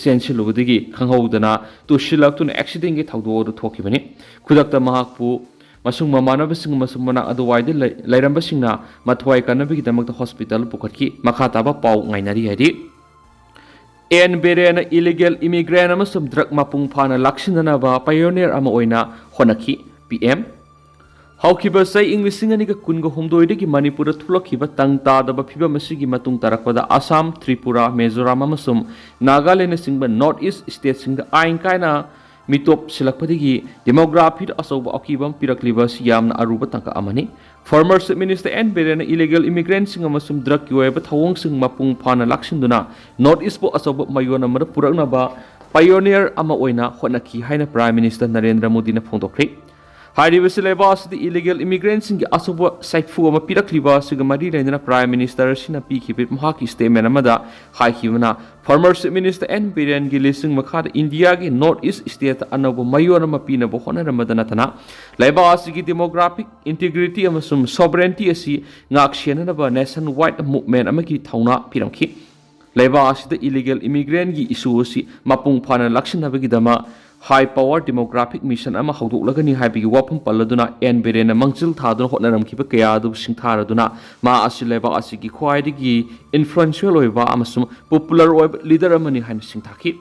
ꯆꯦꯟꯁꯤꯜꯂꯨꯕꯗꯒꯤ ꯈꯪꯍꯧꯗꯅ ꯇꯨꯁꯤꯜꯂꯛꯇꯨꯅ ꯑꯦꯛꯁꯤꯗꯦꯟꯒꯤ ꯊꯧꯗꯣꯛ ꯑꯗꯨ ꯊꯣꯛꯈꯤꯕꯅꯤ꯫ ꯈꯨꯗꯛꯇ ꯃꯍꯥꯛꯄꯨ ꯑꯃꯁꯨꯡ ꯃꯃꯥꯟꯅꯕꯁꯤꯡ ꯑꯃꯁꯨꯡ ꯃꯅꯥꯛ ꯑꯗꯨꯋꯥꯏꯗ ꯂꯩ-, ꯂꯩꯔꯝꯕꯁꯤꯡꯅ ꯃꯊ꯭ꯋꯥꯏ ꯀꯟꯅꯕꯒꯤꯗꯃꯛꯇ ꯍꯣꯁꯄꯤꯇꯥꯜ ꯄꯨꯈꯠꯈꯤ꯫ ꯃꯈꯥ ꯇꯥꯕ ꯄꯥꯎ ꯉꯥꯏꯅꯔꯤ ꯍꯥꯏꯔꯤ꯫ ꯑꯦꯟ ꯕꯤꯔꯦꯟꯅ ꯏꯂꯤꯒꯦꯜ ꯏꯃꯤꯒ꯭ꯔꯦꯟ ꯑꯃꯁꯨꯡ ꯗ꯭ꯔꯒ ꯃꯄꯨꯡ ꯐꯥꯅ ꯂꯥꯛꯁꯤꯟꯅꯅꯕ ꯄꯥꯏꯑꯣꯅꯤꯌꯔ ꯑꯃ ꯑꯣꯏꯅ ꯍꯣꯠꯅꯈꯤ꯫ P M. ꯍꯧꯈꯤꯕ ꯆꯍꯤ ꯏꯪ ꯂꯤꯁꯤꯡ ꯑꯅꯤꯒ ꯀꯨꯟꯒ ꯍꯨꯝꯗꯣꯏꯗꯒꯤ ꯃꯅꯤꯄꯨꯔꯗ ꯊꯣꯛꯂꯛꯈꯤꯕ ꯇꯪ ꯇꯥꯗꯕ ꯐꯤꯕꯝ ꯑꯁꯤꯒꯤ ꯃꯇꯨꯡ ꯇꯥꯔꯛꯄꯗ ꯑꯁꯥꯝ, ꯇ꯭ꯔꯤꯄꯨꯔꯥ, ꯃꯤꯖꯣꯔꯥꯝ ꯑꯃꯁꯨꯡ ꯅꯥꯒꯥꯂꯦꯟꯅꯆꯤꯡꯕ North East stateꯁꯤꯡꯗ ꯑꯥꯏꯟ ꯀꯥꯏꯅ ꯃꯤꯇꯣꯞ ꯁꯤꯜꯂꯛꯄꯗꯒꯤ demographyꯗ ꯑꯆꯧꯕ ꯑꯀꯤꯕ ꯑꯃ ꯄꯤꯔꯛꯂꯤꯕ ꯑꯁꯤ ꯌꯥꯝꯅ ꯑꯔꯨꯕ ꯇꯥꯡꯀꯛ ꯑꯃꯅꯤ꯫ Former Chief Minister ꯑꯦꯟ ꯕꯤꯔꯦꯟꯅ illegal immigrantꯁꯤꯡ ꯑꯃꯁꯨꯡ drugꯀꯤ ꯑꯣꯏꯕ ꯊꯧꯑꯣꯡꯁꯤꯡ ꯃꯄꯨꯡ ꯐꯥꯅ ꯂꯥꯛꯁꯤꯟꯗꯨꯅ North Eastꯄꯨ ꯑꯆꯧꯕ ꯃꯌꯣꯟ ꯑꯃꯗ ꯄꯨꯔꯛꯅꯕ pioneer ꯑꯃ ꯑꯣꯏꯅ ꯍꯣꯠꯅꯈꯤ ꯍꯥꯏꯅ Prime Minister ꯅꯔꯦꯟꯗ꯭ꯔ ꯃꯣꯗꯤꯅ ꯐꯣꯡꯗꯣꯛꯈ꯭ꯔꯦ꯫ ꯍꯥꯏꯔꯤꯕꯁꯤ ꯂꯩꯕꯥꯛ ꯑꯁꯤꯗ illegal immigrantꯁꯤꯡꯒꯤ ꯑꯆꯧꯕ ꯁꯥꯏꯐꯨ ꯑꯃ ꯄꯤꯔꯛꯂꯤꯕ ꯑꯁꯤꯒ ꯃꯔꯤ ꯂꯩꯅꯅ Prime Minister ꯑꯁꯤꯅ ꯄꯤꯈꯤꯕ ꯃꯍꯥꯛꯀꯤ statement ꯑꯃꯗ ꯍꯥꯏꯈꯤꯕꯅ, Former Chief Minister ꯑꯦꯟ ꯕꯤꯔꯦꯟꯒꯤ ꯂꯤꯁꯤꯡ ꯃꯈꯥꯗ ꯏꯟꯗꯤꯌꯥꯒꯤ North East stateꯇ ꯑꯅꯧꯕ ꯃꯌꯣꯟ ꯑꯃ ꯄꯤꯅꯕ ꯍꯣꯠꯅꯔꯝꯕꯗ ꯅꯠꯇꯅ, ꯂꯩꯕꯥꯛ ꯑꯁꯤꯒꯤ demographic integrity ꯑꯃꯁꯨꯡ sovereignty ꯑꯁꯤ ꯉꯥꯛ ꯁꯦꯟꯅꯅꯕ nationwide movement ꯑꯃꯒꯤ ꯊꯧꯅꯥ ꯄꯤꯔꯝꯈꯤ꯫ ꯂꯩꯕꯥꯛ ꯑꯁꯤꯗ illegal immigrantꯀꯤ issue ꯑꯁꯤ ꯃꯄꯨꯡ ꯐꯥꯅ ꯂꯥꯛꯁꯤꯟꯅꯕꯒꯤꯗꯃꯛ high power demographic mission ꯑꯃ ꯍꯧꯗꯣꯛꯂꯒꯅꯤ ꯍꯥꯏꯕꯒꯤ ꯋꯥꯐꯝ ꯄꯜꯂꯗꯨꯅ ꯑꯦꯟ ꯕꯤꯔꯦꯟꯅ ꯃꯥꯡꯖꯤꯜ ꯊꯥꯗꯨꯅ ꯍꯣꯠꯅꯔꯝꯈꯤꯕ ꯀꯌꯥ ꯑꯗꯨꯕꯨ ꯁꯤꯡꯊꯥꯔꯗꯨꯅ ꯃꯥ ꯑꯁꯤ ꯂꯩꯕꯥꯛ ꯑꯁꯤꯒꯤ ꯈ꯭ꯋꯥꯏꯗꯒꯤ influential ꯑꯣꯏꯕ ꯑꯃꯁꯨꯡ popular ꯑꯣꯏꯕ leader ꯑꯃꯅꯤ ꯍꯥꯏꯅ ꯁꯤꯡꯊꯥꯈꯤ꯫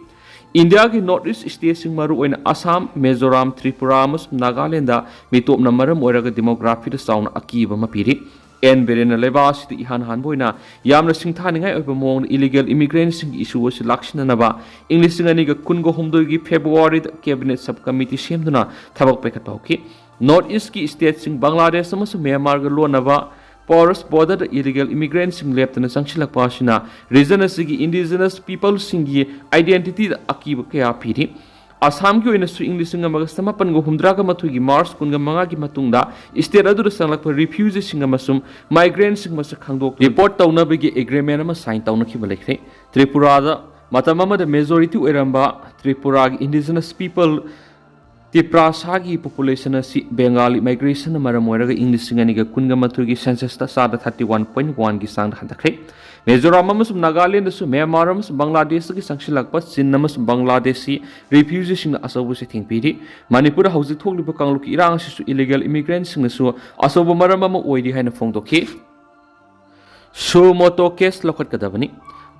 ꯏꯟꯗꯤꯌꯥꯒꯤ North East stateꯁꯤꯡ, ꯃꯔꯨꯑꯣꯏꯅ ꯑꯁꯥꯝ, ꯃꯤꯖꯣꯔꯥꯝ, ꯇ꯭ꯔꯤꯄꯨꯔꯥ ꯑꯃꯁꯨꯡ ꯅꯥꯒꯥꯂꯦꯟꯗ ꯃꯤꯇꯣꯞꯅ ꯃꯔꯝ ꯑꯣꯏꯔꯒ demographyꯗ ꯆꯥꯎꯅ ꯑꯀꯤꯕ ꯑꯃ ꯄꯤꯔꯤ꯫ ꯑꯦꯟ ꯕꯤꯔꯦꯟꯅ ꯂꯩꯕꯥꯛ ꯑꯁꯤꯗ ꯏꯍꯥꯟ ꯍꯥꯟꯕ ꯑꯣꯏꯅ ꯌꯥꯝꯅ ꯁꯤꯡꯊꯥꯅꯤꯡꯉꯥꯏ ꯑꯣꯏꯕ ꯃꯑꯣꯡꯗ illegal immigrantꯁꯤꯡꯒꯤ issue ꯑꯁꯤ ꯂꯥꯛꯁꯤꯟꯅꯅꯕ ꯏꯪ ꯂꯤꯁꯤꯡ ꯑꯅꯤꯒ ꯀꯨꯟꯒ ꯍꯨꯝꯗꯣꯏꯒꯤ Februaryꯗ cabinet subcommittee ꯁꯦꯝꯗꯨꯅ ꯊꯕꯛ ꯄꯥꯏꯈꯠꯄ ꯍꯧꯈꯤ꯫ North Eastꯀꯤ stateꯁꯤꯡ ꯕꯪꯒ꯭ꯂꯥꯗꯦꯁ ꯑꯃꯁꯨꯡ ꯃ꯭ꯌꯥꯟꯃꯥꯔꯒ ꯂꯣꯟꯅꯕ porous borderꯗ illegal immigrantꯁꯤꯡ ꯂꯦꯞꯇꯅ ꯆꯪꯁꯤꯜꯂꯛꯄ ꯑꯁꯤꯅ region ꯑꯁꯤꯒꯤ indigenous peopleꯁꯤꯡꯒꯤ identityꯗ ꯑꯀꯤꯕ ꯀꯌꯥ ꯄꯤꯔꯤ꯫ ꯑꯁꯥꯝꯒꯤ ꯑꯣꯏꯅꯁꯨ ꯏꯪ ꯂꯤꯁꯤꯡ ꯑꯃꯒ ꯆꯃꯥꯄꯟꯒ ꯍꯨꯝꯗ꯭ꯔꯥꯒ ꯃꯥꯊꯣꯏꯒꯤ March ꯀꯨꯟꯒ ꯃꯉꯥꯒꯤ ꯃꯇꯨꯡꯗ state ꯑꯗꯨꯗ ꯆꯪꯂꯛꯄ refugeeꯁꯤꯡ ꯑꯃꯁꯨꯡ migrantꯁꯤꯡ ꯃꯁꯛ ꯈꯪꯗꯣꯛ report ꯇꯧꯅꯕꯒꯤ agreement ꯑꯃ sign ꯇꯧꯅꯈꯤꯕ ꯂꯩꯈ꯭ꯔꯦ꯫ ꯇ꯭ꯔꯤꯄꯨꯔꯥꯗ ꯃꯇꯝ ꯑꯃꯗ majority ꯑꯣꯏꯔꯝꯕ ꯇ꯭ꯔꯤꯄꯨꯔꯥꯒꯤ indigenous people ꯇꯤꯄ꯭ꯔꯥꯁꯥꯒꯤ population ꯑꯁꯤ Bengali migrationꯅ ꯃꯔꯝ ꯑꯣꯏꯔꯒ ꯏꯪ ꯂꯤꯁꯤꯡ ꯑꯅꯤꯒ ꯀꯨꯟꯒ ꯃꯥꯊꯣꯏꯒꯤ censusꯇ ꯆꯥꯗ thirty one point oneꯒꯤ ꯆꯥꯡꯗ ꯍꯟꯊꯈ꯭ꯔꯦ꯫ ꯃꯤꯖꯣꯔꯥꯝ ꯑꯃꯁꯨꯡ ꯅꯥꯒꯥꯂꯦꯟꯗꯁꯨ ꯃ꯭ꯌꯥꯟꯃꯥꯔ ꯑꯃꯁꯨꯡ ꯕꯪꯒ꯭ꯂꯥꯗꯦꯁꯇꯒꯤ ꯆꯪꯁꯤꯜꯂꯛꯄ ꯆꯤꯟ ꯑꯃꯁꯨꯡ ꯕꯪꯒ꯭ꯂꯥꯗꯦꯁꯤ refugeeꯁꯤꯡꯅ ꯑꯆꯧꯕ ꯆꯩꯊꯦꯡ ꯄꯤꯔꯤ꯫ ꯃꯅꯤꯄꯨꯔꯗ ꯍꯧꯖꯤꯛ ꯊꯣꯛꯂꯤꯕ ꯀꯥꯡꯂꯨꯞꯀꯤ ꯏꯔꯥꯡ ꯑꯁꯤꯁꯨ illegal immigrantꯁꯤꯡꯅꯁꯨ ꯑꯆꯧꯕ ꯃꯔꯝ ꯑꯃ ꯑꯣꯏꯔꯤ ꯍꯥꯏꯅ ꯐꯣꯡꯗꯣꯛꯈꯤ꯫ Suo motu case ꯂꯧꯈꯠꯀꯗꯕꯅꯤ꯫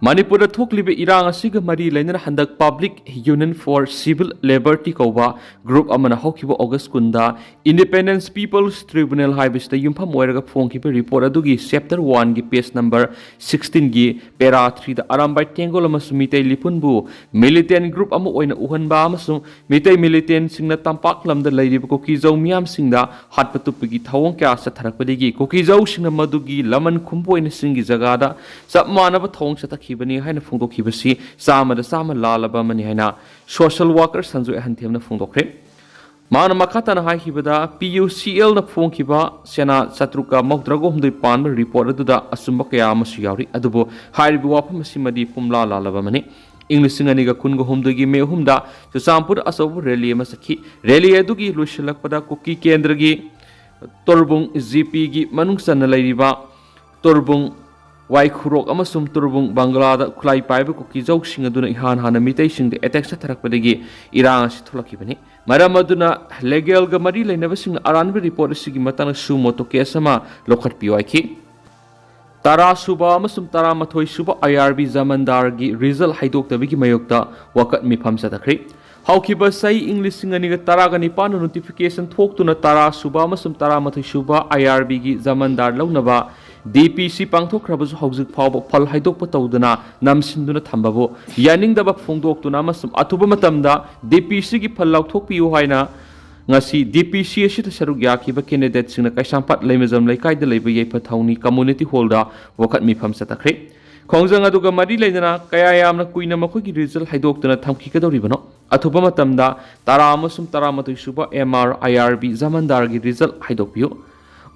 ꯃꯅꯤꯄꯨꯔꯗ ꯊꯣꯛꯂꯤꯕ ꯏꯔꯥꯡ ꯑꯁꯤꯒ ꯃꯔꯤ ꯂꯩꯅꯅ ꯍꯟꯗꯛ Public Union for Civil Liberty ꯀꯧꯕ ꯒ꯭ꯔꯨꯞ ꯑꯃꯅ ꯍꯧꯈꯤꯕ ꯑꯣꯒꯁ꯭ꯠ ꯀꯨꯟꯗ Independence People's Tribunal ꯍꯥꯏꯕꯁꯤꯗ ꯌꯨꯝꯐꯝ ꯑꯣꯏꯔꯒ ꯐꯣꯡꯈꯤꯕ ꯔꯤꯄꯣꯔꯠ ꯑꯗꯨꯒꯤ ꯆꯦꯞꯇꯔ ꯋꯥꯟꯒꯤ ꯄꯦꯖ ꯅꯝꯕꯔ ꯁꯤꯛꯁꯇꯤꯟꯒꯤ ꯄꯦꯔꯥ ꯊ꯭ꯔꯤꯗ ꯑꯔꯥꯝꯕꯥꯏ ꯇꯦꯡꯒꯣꯜ ꯑꯃꯁꯨꯡ ꯃꯤꯇꯩ ꯂꯤꯄꯨꯟꯕꯨ ꯃꯤꯂꯤꯇꯦꯟ ꯒ꯭ꯔꯨꯞ ꯑꯃ ꯑꯣꯏꯅ ꯎꯍꯟꯕ ꯑꯃꯁꯨꯡ ꯃꯤꯇꯩ ꯃꯤꯂꯤꯇꯦꯟꯁꯤꯡꯅ ꯇꯝꯄꯥꯛ ꯂꯝꯗ ꯂꯩꯔꯤꯕ ꯀꯨꯀꯤꯖꯧ ꯃꯤꯌꯥꯝꯁꯤꯡꯗ ꯍꯥꯠꯄ ꯇꯨꯞꯄꯒꯤ ꯊꯧꯑꯣꯡ ꯀꯌꯥ ꯆꯠꯊꯔꯛꯄꯗꯒꯤ ꯀꯨꯀꯤꯖꯧꯁꯤꯡꯅ ꯃꯗꯨꯒꯤ ꯂꯃꯟ ꯈꯨꯝꯕ ꯑꯣꯏꯅ ꯆꯤꯡꯒꯤ ꯖꯒꯥꯗ ꯆꯞ ꯃꯥꯟꯅꯕ ꯊꯧꯑꯣꯡ ꯆꯠꯊꯈꯤꯕꯅꯤ ꯍꯥꯏꯅ ꯐꯣꯡꯗꯣꯛꯈꯤꯕꯁꯤ ꯆꯥꯝꯃꯗ ꯆꯥꯝꯃ ꯂꯥꯜꯂꯕ ꯑꯃꯅꯤ ꯍꯥꯏꯅ ꯁꯣꯁꯤꯌꯦꯜ ꯋꯥꯔꯀꯔ ꯁꯟꯖꯣꯏ ꯑꯍꯟꯊꯦꯝꯅ ꯐꯣꯡꯗꯣꯛꯈ꯭ꯔꯦ꯫ ꯃꯥꯅ ꯃꯈꯥ ꯇꯥꯅ ꯍꯥꯏꯈꯤꯕꯗ, PUCLꯅ ꯐꯣꯡꯈꯤꯕ ꯁꯦꯅꯥ ꯆꯥꯇ꯭ꯔꯨꯛꯀ ꯃꯧꯗ꯭ꯔꯥꯒ ꯍꯨꯝꯗꯣꯏ ꯄꯥꯟꯕ ꯔꯤꯄꯣꯔꯠ ꯑꯗꯨꯗ ꯑꯆꯨꯝꯕ ꯀꯌꯥ ꯑꯃꯁꯨ ꯌꯥꯎꯔꯤ, ꯑꯗꯨꯕꯨ ꯍꯥꯏꯔꯤꯕ ꯋꯥꯐꯝ ꯑꯁꯤꯃꯗꯤ ꯄꯨꯝꯂꯥ ꯂꯥꯜꯂꯕ ꯑꯃꯅꯤ꯫ ꯏꯪ ꯂꯤꯁꯤꯡ ꯑꯅꯤꯒ ꯀꯨꯟꯒ ꯍꯨꯝꯗꯣꯏꯒꯤ ꯃꯦ ꯑꯍꯨꯝꯗ ꯆꯨꯔꯆꯥꯟꯄꯨꯔ ꯑꯆꯧꯕ ꯔꯦꯂꯤ ꯑꯃ ꯆꯠꯈꯤ꯫ ꯔꯦꯂꯤ ꯑꯗꯨꯒꯤ ꯂꯣꯏꯁꯤꯜꯂꯛꯄꯗ ꯀꯨꯀꯤ ꯀꯦꯟꯗ꯭ꯔꯒꯤ ꯇꯣꯔꯕꯨꯡ GPꯒꯤ ꯃꯅꯨꯡ ꯆꯟꯅ ꯂꯩꯔꯤꯕ ꯇꯣꯔꯕꯨꯡ ꯋꯥꯏꯈꯨꯔꯣꯛ ꯑꯃꯁꯨꯡ ꯇꯣꯔꯕꯨꯡ ꯕꯪꯒꯂꯥꯗ ꯈꯨꯠꯂꯥꯏ ꯄꯥꯏꯕ ꯀꯨꯀꯤꯖꯧꯁꯤꯡ ꯑꯗꯨꯅ ꯏꯍꯥꯟ ꯍꯥꯟꯅ ꯃꯤꯇꯩꯁꯤꯡꯗ ꯑꯦꯇꯦꯛ ꯆꯠꯊꯔꯛꯄꯗꯒꯤ ꯏꯔꯥꯡ ꯑꯁꯤ ꯊꯣꯛꯂꯛꯈꯤꯕꯅꯤ꯫ ꯃꯔꯝ ꯑꯗꯨꯅ ꯂꯤꯒꯦꯜꯒ ꯃꯔꯤ ꯂꯩꯅꯕꯁꯤꯡꯅ ꯑꯔꯥꯟꯕ ꯔꯤꯄꯣꯔꯠ ꯑꯁꯤꯒꯤ ꯃꯇꯥꯡꯗ suo motu ꯀꯦꯁ ꯑꯃ ꯂꯧꯈꯠꯄꯤꯌꯨ ꯍꯥꯏꯈꯤ꯫ ꯇꯔꯥ ꯁꯨꯕ ꯑꯃꯁꯨꯡ ꯇꯔꯥꯃꯥꯊꯣꯏ ꯁꯨꯕ IRB ꯖꯃꯟꯗꯥꯔꯒꯤ ꯔꯤꯖꯜ ꯍꯥꯏꯗꯣꯛꯇꯕꯒꯤ ꯃꯥꯌꯣꯛꯇ ꯋꯥꯀꯠ ꯃꯤꯐꯝ ꯆꯠꯊꯈ꯭ꯔꯤ꯫ ꯍꯧꯈꯤꯕ ꯆꯍꯤ ꯏꯪ ꯂꯤꯁꯤꯡ ꯑꯅꯤꯒ ꯇꯔꯥꯒ ꯅꯤꯄꯥꯟꯗ ꯅꯣꯇꯤꯐꯤꯀꯦꯁꯟ ꯊꯣꯛꯇꯨꯅ ꯇꯔꯥ ꯁꯨꯕ ꯑꯃꯁꯨꯡ ꯇꯔꯥꯃꯥꯊꯣꯏ ꯁꯨꯕ IRBꯒꯤ ꯖꯃꯟꯗꯥꯔ ꯂꯧꯅꯕ DPC ꯄꯥꯡꯊꯣꯛꯈ꯭ꯔꯕꯁꯨ ꯍꯧꯖꯤꯛ ꯐꯥꯎꯕ ꯐꯜ ꯍꯥꯏꯗꯣꯛꯄ ꯇꯧꯗꯅ ꯅꯝꯁꯤꯟꯗꯨꯅ ꯊꯝꯕꯕꯨ ꯌꯥꯅꯤꯡꯗꯕ ꯐꯣꯡꯗꯣꯛꯇꯨꯅ ꯑꯃꯁꯨꯡ ꯑꯊꯨꯕ ꯃꯇꯝꯗ DPCꯒꯤ ꯐꯜ ꯂꯧꯊꯣꯛꯄꯤꯌꯨ ꯍꯥꯏꯅ ꯉꯁꯤ DPC ꯑꯁꯤꯗ ꯁꯔꯨꯛ ꯌꯥꯈꯤꯕ ꯀꯦꯟꯗꯤꯗꯦꯠꯁꯤꯡꯅ ꯀꯩꯁꯥꯝꯄꯥꯠ ꯂꯩꯃꯖꯝ ꯂꯩꯀꯥꯏꯗ ꯂꯩꯕ ꯌꯥꯏꯐ ꯊꯧꯅꯤ ꯀꯝꯃꯨꯅꯤꯇꯤ ꯍꯣꯜꯗ ꯋꯥꯀꯠ ꯃꯤꯐꯝ ꯆꯠꯊꯈ꯭ꯔꯦ꯫ ꯈꯣꯡꯖꯪ ꯑꯗꯨꯒ ꯃꯔꯤ ꯂꯩꯅꯅ ꯀꯌꯥ ꯌꯥꯝꯅ ꯀꯨꯏꯅ ꯃꯈꯣꯏꯒꯤ ꯔꯤꯖꯜ ꯍꯥꯏꯗꯣꯛꯇꯨꯅ ꯊꯝꯈꯤꯒꯗꯧꯔꯤꯕꯅꯣ? ꯑꯊꯨꯕ ꯃꯇꯝꯗ ꯇꯔꯥ ꯑꯃꯁꯨꯡ ꯇꯔꯥꯃꯥꯊꯣꯏ ꯁꯨꯕ MR IRB ꯖꯃꯟꯗꯥꯔꯒꯤ ꯔꯤꯖꯜ ꯍꯥꯏꯗꯣꯛꯄꯤꯌꯨ꯫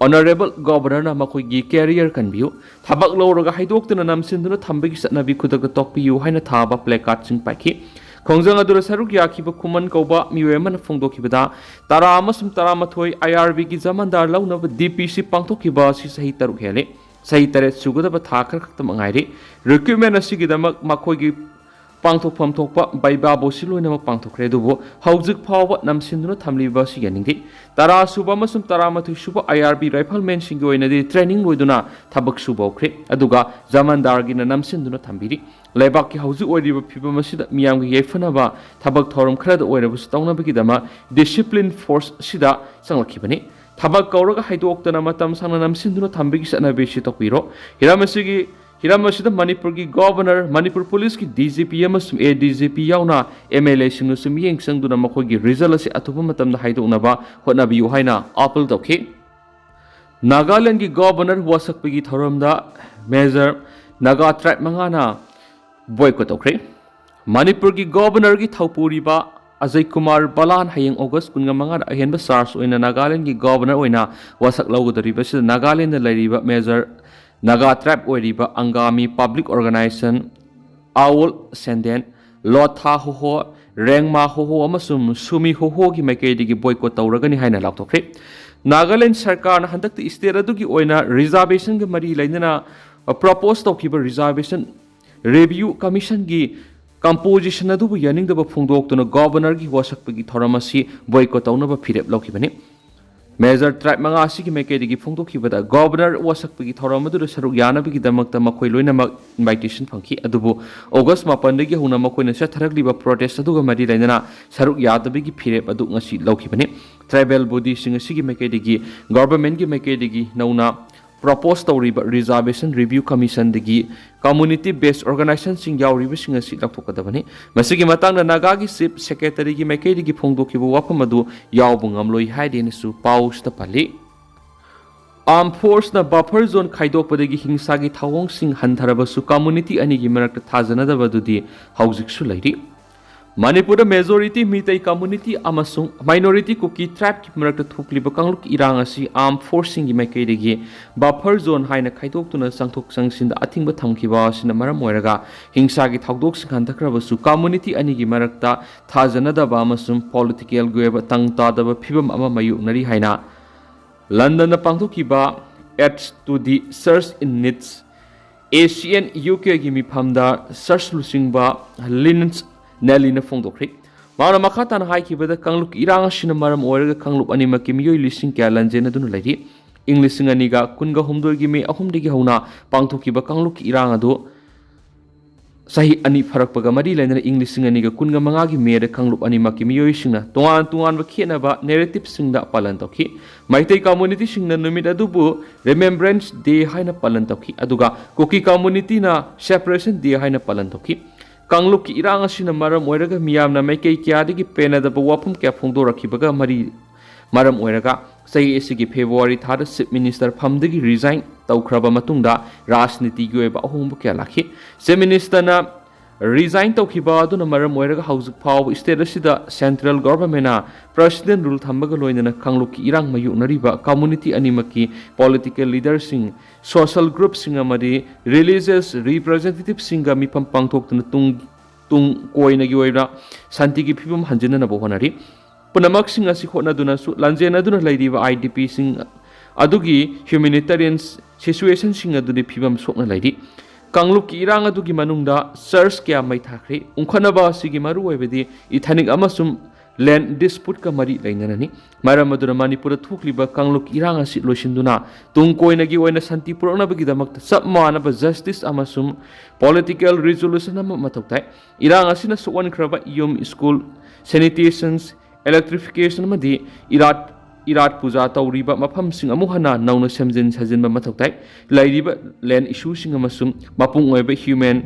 ꯑꯣꯅꯔꯦꯕꯜ ꯒꯣꯕꯔꯅꯔꯅ ꯃꯈꯣꯏꯒꯤ ꯀꯦꯔꯤꯌꯔ ꯀꯟꯕꯤꯌꯨ꯫ ꯊꯕꯛ ꯂꯧꯔꯒ ꯍꯥꯏꯗꯣꯛꯇꯨꯅ ꯅꯝꯁꯤꯟꯗꯨꯅ ꯊꯝꯕꯒꯤ ꯆꯠꯅꯕꯤ ꯈꯨꯗꯛꯇ ꯇꯣꯛꯄꯤꯌꯨ ꯍꯥꯏꯅ ꯊꯥꯕ ꯄ꯭ꯂꯦꯀꯥꯔꯗꯁꯤꯡ ꯄꯥꯏꯈꯤ꯫ ꯈꯣꯡꯖꯪ ꯑꯗꯨꯗ ꯁꯔꯨꯛ ꯌꯥꯈꯤꯕ ꯈꯨꯃꯟ ꯀꯧꯕ ꯃꯤꯑꯣꯏ ꯑꯃꯅ ꯐꯣꯡꯗꯣꯛꯈꯤꯕꯗ, ꯇꯔꯥ ꯑꯃꯁꯨꯡ ꯇꯔꯥꯃꯥꯊꯣꯏ IRBꯒꯤ ꯖꯃꯟꯗꯥꯔ ꯂꯧꯅꯕ DPC ꯄꯥꯡꯊꯣꯛꯈꯤꯕ ꯑꯁꯤ ꯆꯍꯤ ꯇꯔꯨꯛ ꯍꯦꯜꯂꯦ꯫ ꯆꯍꯤ ꯇꯔꯦꯠ ꯁꯨꯒꯗꯕ ꯊꯥ ꯈꯔ ꯈꯛꯇꯃꯛ ꯉꯥꯏꯔꯦ꯫ ꯔꯤꯀ꯭ꯔꯨꯠꯃꯦꯟ ꯑꯁꯤꯒꯤꯗꯃꯛ ꯃꯈꯣꯏꯒꯤ ꯄꯥꯡꯊꯣꯛꯐꯝ ꯊꯣꯛꯄ ꯕꯩꯕꯥꯕꯣꯁꯤ ꯂꯣꯏꯅꯃꯛ ꯄꯥꯡꯊꯣꯛꯈ꯭ꯔꯦ꯫ ꯑꯗꯨꯕꯨ ꯍꯧꯖꯤꯛ ꯐꯥꯎꯕ ꯅꯝꯁꯤꯟꯗꯨꯅ ꯊꯝꯂꯤꯕ ꯑꯁꯤ ꯌꯥꯅꯤꯡꯗꯦ꯫ ꯇꯔꯥ ꯁꯨꯕ ꯑꯃꯁꯨꯡ ꯇꯔꯥꯃꯥꯊꯣꯏ ꯁꯨꯕ IRB riflemenꯁꯤꯡꯒꯤ ꯑꯣꯏꯅꯗꯤ training ꯂꯣꯏꯗꯨꯅ ꯊꯕꯛ ꯁꯨꯕ ꯍꯧꯈ꯭ꯔꯦ꯫ ꯑꯗꯨꯒ ꯖꯃꯥꯟꯗꯥꯔꯒꯤꯅ ꯅꯝꯁꯤꯟꯗꯨꯅ ꯊꯝꯕꯤꯔꯤ꯫ ꯂꯩꯕꯥꯛꯀꯤ ꯍꯧꯖꯤꯛ ꯑꯣꯏꯔꯤꯕ ꯐꯤꯕꯝ ꯑꯁꯤꯗ ꯃꯤꯌꯥꯝꯒꯤ ꯌꯥꯏꯐꯅꯕ ꯊꯕꯛ ꯊꯧꯔꯝ ꯈꯔꯗ ꯑꯣꯏꯔꯕꯁꯨ ꯇꯧꯅꯕꯒꯤꯗꯃꯛ discipline force ꯑꯁꯤꯗ ꯆꯪꯂꯛꯈꯤꯕꯅꯤ꯫ ꯊꯕꯛ ꯀꯧꯔꯒ ꯍꯥꯏꯗꯣꯛꯇꯅ ꯃꯇꯝ ꯁꯥꯡꯅ ꯅꯝꯁꯤꯟꯗꯨꯅ ꯊꯝꯕꯒꯤ ꯆꯠꯅꯕꯤ ꯑꯁꯤ ꯇꯣꯛꯄꯤꯔꯣ꯫ ꯍꯤꯔꯝ ꯑꯁꯤꯒꯤ ꯍꯤꯔꯝ ꯑꯁꯤꯗ ꯃꯅꯤꯄꯨꯔꯒꯤ Governor, ꯃꯅꯤꯄꯨꯔ ꯄꯨꯂꯤꯁꯀꯤ DGP ꯑꯃꯁꯨꯡ ADGP ꯌꯥꯎꯅ MLAꯁꯤꯡꯅꯁꯨ ꯃꯤꯠꯌꯦꯡ ꯆꯪꯗꯨꯅ ꯃꯈꯣꯏꯒꯤ result ꯑꯁꯤ ꯑꯊꯨꯕ ꯃꯇꯝꯗ ꯍꯥꯏꯗꯣꯛꯅꯕ ꯍꯣꯠꯅꯕꯤꯌꯨ ꯍꯥꯏꯅ appeal ꯇꯧꯈꯤ꯫ ꯅꯥꯒꯥꯂꯦꯟꯗꯒꯤ Governor ꯋꯥꯁꯛꯄꯒꯤ ꯊꯧꯔꯝꯗ Major Naga tribe ꯃꯉꯥꯅ boycott ꯇꯧꯈ꯭ꯔꯦ꯫ ꯃꯅꯤꯄꯨꯔꯒꯤ Governorꯒꯤ ꯊꯧꯄꯨꯔꯤꯕ ꯑꯖꯌ ꯀꯨꯃꯥꯔ ꯕꯂꯥꯟ ꯍꯌꯦꯡ August ꯀꯨꯟꯃꯉꯥꯗ ꯑꯍꯦꯟꯕ charge ꯑꯣꯏꯅ ꯅꯥꯒꯥꯂꯦꯟꯒꯤ Governor ꯑꯣꯏꯅ ꯋꯥꯁꯛ ꯂꯧꯒꯗꯧꯔꯤꯕ ꯑꯁꯤꯗ ꯅꯥꯒꯥꯂꯦꯟꯗ ꯂꯩꯔꯤꯕ major Naga tribe ꯑꯣꯏꯔꯤꯕ ꯑꯪꯒꯥꯃꯤ Public Organisation, ꯑꯥꯋꯣꯜ ꯁꯦꯟꯗꯦꯟ, ꯂꯣꯊꯥ ꯍꯣꯍꯣ, ꯔꯦꯡꯃꯥ ꯍꯣꯍꯣ ꯑꯃꯁꯨꯡ ꯁꯨꯃꯤ ꯍꯣꯍꯣꯒꯤ ꯃꯥꯏꯀꯩꯗꯒꯤ boycott ꯇꯧꯔꯒꯅꯤ ꯍꯥꯏꯅ ꯂꯥꯎꯊꯣꯛꯈ꯭ꯔꯦ꯫ ꯅꯥꯒꯥꯂꯦꯟ ꯁꯔꯀꯥꯔꯅ ꯍꯟꯗꯛꯇ state ꯑꯗꯨꯒꯤ ꯑꯣꯏꯅ reservationꯒ ꯃꯔꯤ ꯂꯩꯅꯅ propose ꯇꯧꯈꯤꯕ Reservation Review Commissionꯒꯤ composition ꯑꯗꯨꯕꯨ ꯌꯥꯅꯤꯡꯗꯕ ꯐꯣꯡꯗꯣꯛꯇꯨꯅ Governorꯒꯤ ꯋꯥꯁꯛꯄꯒꯤ ꯊꯧꯔꯝ ꯑꯁꯤ boycott ꯇꯧꯅꯕ ꯐꯤꯔꯦꯞ ꯂꯧꯈꯤꯕꯅꯤ꯫ Major tribe ꯃꯉꯥ ꯑꯁꯤꯒꯤ ꯃꯥꯏꯀꯩꯗꯒꯤ ꯐꯣꯡꯗꯣꯛꯈꯤꯕꯗ Governor ꯋꯥꯁꯛꯄꯒꯤ ꯊꯧꯔꯝ ꯑꯗꯨꯗ ꯁꯔꯨꯛ ꯌꯥꯅꯕꯒꯤꯗꯃꯛꯇ ꯃꯈꯣꯏ ꯂꯣꯏꯅꯃꯛ invitation ꯐꯪꯈꯤ꯫ ꯑꯗꯨꯕꯨ August ꯃꯥꯄꯟꯗꯒꯤ ꯍꯧꯅ ꯃꯈꯣꯏꯅ ꯆꯠꯊꯔꯛꯂꯤꯕ protest ꯑꯗꯨꯒ ꯃꯔꯤ ꯂꯩꯅꯅ ꯁꯔꯨꯛ ꯌꯥꯗꯕꯒꯤ ꯐꯤꯔꯦꯞ ꯑꯗꯨ ꯉꯁꯤ ꯂꯧꯈꯤꯕꯅꯤ꯫ Tribal bodyꯁꯤꯡ ꯑꯁꯤꯒꯤ ꯃꯥꯏꯀꯩꯗꯒꯤ Governmentꯀꯤ ꯃꯥꯏꯀꯩꯗꯒꯤ ꯅꯧꯅ propose ꯇꯧꯔꯤꯕ Reservation Review Commissionꯗꯒꯤ community based organisationꯁꯤꯡ ꯌꯥꯎꯔꯤꯕꯁꯤꯡ ꯑꯁꯤ ꯂꯧꯊꯣꯛꯀꯗꯕꯅꯤ꯫ ꯃꯁꯤꯒꯤ ꯃꯇꯥꯡꯗ ꯅꯥꯒꯥꯒꯤ Chief Secretaryꯒꯤ ꯃꯥꯏꯀꯩꯗꯒꯤ ꯐꯣꯡꯗꯣꯛꯈꯤꯕ ꯋꯥꯐꯝ ꯑꯗꯨ ꯌꯥꯎꯕ ꯉꯝꯂꯣꯏ ꯍꯥꯏꯗꯦꯅꯁꯨ ꯄꯥꯎꯁꯤꯗ ꯄꯜꯂꯤ꯫ Armed Forceꯅ buffer zone ꯈꯥꯏꯗꯣꯛꯄꯗꯒꯤ ꯍꯤꯡꯁꯥꯒꯤ ꯊꯧꯑꯣꯡꯁꯤꯡ ꯍꯟꯊꯔꯕꯁꯨ community ꯑꯅꯤꯒꯤ ꯃꯔꯛꯇ ꯊꯥꯖꯅꯗꯕ ꯑꯗꯨꯗꯤ ꯍꯧꯖꯤꯛꯁꯨ ꯂꯩꯔꯤ꯫ ꯃꯅꯤꯄꯨꯔꯗ majority ꯃꯤꯇꯩ community ꯑꯃꯁꯨꯡ minority ꯀꯨꯀꯤ tribeꯀꯤ ꯃꯔꯛꯇ ꯊꯣꯛꯂꯤꯕ ꯀꯥꯡꯂꯨꯞꯀꯤ ꯏꯔꯥꯡ ꯑꯁꯤ Armed Forceꯁꯤꯡꯒꯤ ꯃꯥꯏꯀꯩꯗꯒꯤ buffer zone ꯍꯥꯏꯅ ꯈꯥꯏꯗꯣꯛꯇꯨꯅ ꯆꯪꯊꯣꯛ ꯆꯪꯁꯤꯟꯗ ꯑꯊꯤꯡꯕ ꯊꯝꯈꯤꯕ ꯑꯁꯤꯅ ꯃꯔꯝ ꯑꯣꯏꯔꯒ ꯍꯤꯡꯁꯥꯒꯤ ꯊꯧꯗꯣꯛꯁꯤꯡ ꯍꯟꯊꯈ꯭ꯔꯕꯁꯨ community ꯑꯅꯤꯒꯤ ꯃꯔꯛꯇ ꯊꯥꯖꯅꯗꯕ ꯑꯃꯁꯨꯡ politicalꯒꯤ ꯑꯣꯏꯕ ꯇꯪ ꯇꯥꯗꯕ ꯐꯤꯕꯝ ꯑꯃ ꯃꯥꯌꯣꯛꯅꯔꯤ ꯍꯥꯏꯅ ꯂꯟꯗꯟꯗ ꯄꯥꯡꯊꯣꯛꯈꯤꯕ Aid to the Church in Needs S C and U ꯀꯦꯒꯤ ꯃꯤꯐꯝꯗ ꯁꯔꯁ ꯂꯨꯆꯤꯡꯕ ꯂꯤꯟꯁ ꯅꯦꯂꯤꯅ ꯐꯣꯡꯗꯣꯛꯈ꯭ꯔꯤ꯫ ꯃꯍꯥꯛꯅ ꯃꯈꯥ ꯇꯥꯅ ꯍꯥꯏꯈꯤꯕꯗ, ꯀꯥꯡꯂꯨꯞꯀꯤ ꯏꯔꯥꯡ ꯑꯁꯤꯅ ꯃꯔꯝ ꯑꯣꯏꯔꯒ ꯀꯥꯡꯂꯨꯞ ꯑꯅꯤꯃꯛꯀꯤ ꯃꯤꯑꯣꯏ ꯂꯤꯁꯤꯡ ꯀꯌꯥ ꯂꯥꯟꯖꯦꯟꯅꯗꯨꯅ ꯂꯩꯔꯤ꯫ ꯏꯪ ꯂꯤꯁꯤꯡ ꯑꯅꯤꯒ ꯀꯨꯟꯒ ꯍꯨꯝꯗꯣꯏꯒꯤ ꯃꯦ ꯑꯍꯨꯝꯗꯒꯤ ꯍꯧꯅ ꯄꯥꯡꯊꯣꯛꯈꯤꯕ ꯀꯥꯡꯂꯨꯞꯀꯤ ꯏꯔꯥꯡ ꯑꯗꯨ ꯆꯍꯤ ꯑꯅꯤ ꯐꯥꯔꯛꯄꯒ ꯃꯔꯤ ꯂꯩꯅꯅ ꯏꯪ ꯂꯤꯁꯤꯡ ꯑꯅꯤꯒ ꯀꯨꯟꯒ ꯃꯉꯥꯒꯤ ꯃꯦꯗ ꯀꯥꯡꯂꯨꯞ ꯑꯅꯤꯃꯛꯀꯤ ꯃꯤꯑꯣꯏꯁꯤꯡꯅ ꯇꯣꯉꯥꯟ ꯇꯣꯉꯥꯟꯕ ꯈꯦꯠꯅꯕ ꯅꯦꯔꯦꯇꯤꯞꯁꯤꯡꯗ ꯄꯥꯂꯟ ꯇꯧꯈꯤ꯫ ꯃꯩꯇꯩ ꯀꯝꯃꯨꯅꯤꯇꯤꯁꯤꯡꯅ ꯅꯨꯃꯤꯠ ꯑꯗꯨꯕꯨ ꯔꯤꯃꯦꯝꯕ꯭ꯔꯦꯟꯁ ꯗꯦ ꯍꯥꯏꯅ ꯄꯥꯂꯟ ꯇꯧꯈꯤ, ꯑꯗꯨꯒ ꯀꯨꯀꯤ ꯀꯝꯃꯨꯅꯤꯇꯤꯅ ꯁꯦꯄꯔꯦꯁꯟ ꯗꯦ ꯍꯥꯏꯅ ꯄꯥꯂꯟ ꯇꯧꯈꯤ꯫ ꯀꯥꯡꯂꯨꯞꯀꯤ ꯏꯔꯥꯡ ꯑꯁꯤꯅ ꯃꯔꯝ ꯑꯣꯏꯔꯒ ꯃꯤꯌꯥꯝꯅ ꯃꯥꯏꯀꯩ ꯀꯌꯥꯗꯒꯤ ꯄꯦꯟꯅꯗꯕ ꯋꯥꯐꯝ ꯀꯌꯥ ꯐꯣꯡꯗꯣꯔꯛꯈꯤꯕꯒ ꯃꯔꯤ ꯃꯔꯝ ꯑꯣꯏꯔꯒ ꯆꯍꯤ ꯑꯁꯤꯒꯤ ꯐꯦꯕ꯭ꯔꯨꯋꯥꯔꯤ ꯊꯥꯗ ꯆꯤꯐ ꯃꯤꯅꯤꯁꯇꯔ ꯐꯝꯗꯒꯤ ꯔꯤꯖꯥꯏꯟ ꯇꯧꯈ꯭ꯔꯕ ꯃꯇꯨꯡꯗ ꯔꯥꯖꯅꯤꯇꯤꯒꯤ ꯑꯣꯏꯕ ꯑꯍꯣꯡꯕ ꯀꯌꯥ ꯂꯥꯛꯈꯤ꯫ ꯆꯤꯐ ꯃꯤꯅꯤꯁꯇꯔꯅ ꯔꯤꯖꯥꯏꯟ ꯇꯧꯈꯤꯕ ꯑꯗꯨꯅ ꯃꯔꯝ ꯑꯣꯏꯔꯒ ꯍꯧꯖꯤꯛ ꯐꯥꯎꯕ ꯁ꯭ꯇꯦꯠ ꯑꯁꯤꯗ ꯁꯦꯟꯇ꯭ꯔꯦꯜ ꯒꯣꯚꯔꯟꯃꯦꯟꯅ ꯄ꯭ꯔꯦꯁꯤꯗꯦꯟ ꯔꯨꯜ ꯊꯝꯕꯒ ꯂꯣꯏꯅꯅ ꯀꯥꯡꯂꯨꯞꯀꯤ ꯏꯔꯥꯡ ꯃꯥꯌꯣꯛꯅꯔꯤꯕ ꯀꯝꯃꯨꯅꯤꯇꯤ ꯑꯅꯤꯃꯛꯀꯤ ꯄꯣꯂꯤꯇꯤꯀꯦꯜ ꯂꯤꯗꯔꯁꯤꯡ, ꯁꯣꯁꯦꯜ ꯒ꯭ꯔꯨꯞꯁꯤꯡ ꯑꯃꯗꯤ ꯔꯤꯂꯤꯖꯤꯌꯁ ꯔꯤꯄ꯭ꯔꯖꯦꯟꯇꯦꯇꯤꯚꯁꯤꯡꯒ ꯃꯤꯐꯝ ꯄꯥꯡꯊꯣꯛꯇꯨꯅ ꯇꯨꯡ ꯇꯨꯡ ꯀꯣꯏꯅꯒꯤ ꯑꯣꯏꯕ ꯁꯥꯟꯇꯤꯒꯤ ꯐꯤꯕꯝ ꯍꯟꯖꯤꯟꯅꯅꯕ ꯍꯣꯠꯅꯔꯤ꯫ ꯄꯨꯝꯅꯃꯛꯁꯤꯡ ꯑꯁꯤ ꯍꯣꯠꯅꯗꯨꯅꯁꯨ ꯂꯥꯟꯖꯦꯟꯅꯗꯨꯅ ꯂꯩꯔꯤꯕ ꯑꯥꯏ ꯗꯤ ꯄꯤꯁꯤꯡ ꯑꯗꯨꯒꯤ ꯍ꯭ꯌꯨꯃꯦꯅꯤꯇꯦꯔꯤꯌꯟ ꯁꯤꯆꯨꯋꯦꯁꯟꯁꯤꯡ ꯑꯗꯨꯗꯤ ꯐꯤꯕꯝ ꯁꯣꯛꯅ ꯂꯩꯔꯤ꯫ ꯀꯥꯡꯂꯨꯞꯀꯤ ꯏꯔꯥꯡ ꯑꯗꯨꯒꯤ ꯃꯅꯨꯡꯗ ꯆꯔꯆ ꯀꯌꯥ ꯃꯩ ꯊꯥꯈ꯭ꯔꯦ꯫ ꯎꯪꯈꯠꯅꯕ ꯑꯁꯤꯒꯤ ꯃꯔꯨꯑꯣꯏꯕꯗꯤ ꯏꯊꯅꯤꯛ ꯑꯃꯁꯨꯡ ꯂꯦꯟ ꯗꯤꯁꯄ꯭ꯌꯨꯠꯀ ꯃꯔꯤ ꯂꯩꯅꯔꯅꯤ꯫ ꯃꯔꯝ ꯑꯗꯨꯅ ꯃꯅꯤꯄꯨꯔꯗ ꯊꯣꯛꯂꯤꯕ ꯀꯥꯡꯂꯨꯞꯀꯤ ꯏꯔꯥꯡ ꯑꯁꯤ ꯂꯣꯏꯁꯤꯟꯗꯨꯅ ꯇꯨꯡ ꯀꯣꯏꯅꯒꯤ ꯑꯣꯏꯅ ꯁꯥꯟꯇꯤ ꯄꯨꯔꯛꯅꯕꯒꯤꯗꯃꯛꯇ ꯆꯞ ꯃꯥꯟꯅꯕ ꯖꯁꯇꯤꯁ ꯑꯃꯁꯨꯡ ꯄꯣꯂꯤꯇꯤꯀꯦꯜ ꯔꯤꯖꯣꯂꯨꯁꯟ ꯑꯃ ꯃꯊꯧ ꯇꯥꯏ꯫ ꯏꯔꯥꯡ ꯑꯁꯤꯅ ꯁꯣꯛꯍꯟꯈ꯭ꯔꯕ ꯌꯨꯝ, ꯁ꯭ꯀꯨꯜ, ꯁꯦꯅꯤꯇꯦꯁꯟ, ꯏꯂꯦꯛꯇ꯭ꯔꯤꯐꯤꯀꯦꯁꯟ ꯑꯃꯗꯤ ꯏꯔꯥꯠ, ꯏꯔꯥꯠ ꯄꯨꯖꯥ ꯇꯧꯔꯤꯕ ꯃꯐꯝꯁꯤꯡ ꯑꯃꯨꯛ ꯍꯟꯅ ꯅꯧꯅ ꯁꯦꯝꯖꯤꯟ ꯁꯥꯖꯤꯟꯕ ꯃꯊꯧ ꯇꯥꯏ꯫ ꯂꯩꯔꯤꯕ ꯂꯦꯟ ꯏꯁꯨꯁꯤꯡ ꯑꯃꯁꯨꯡ ꯃꯄꯨꯡ ꯑꯣꯏꯕ ꯍ꯭ꯌꯨꯃꯦꯟ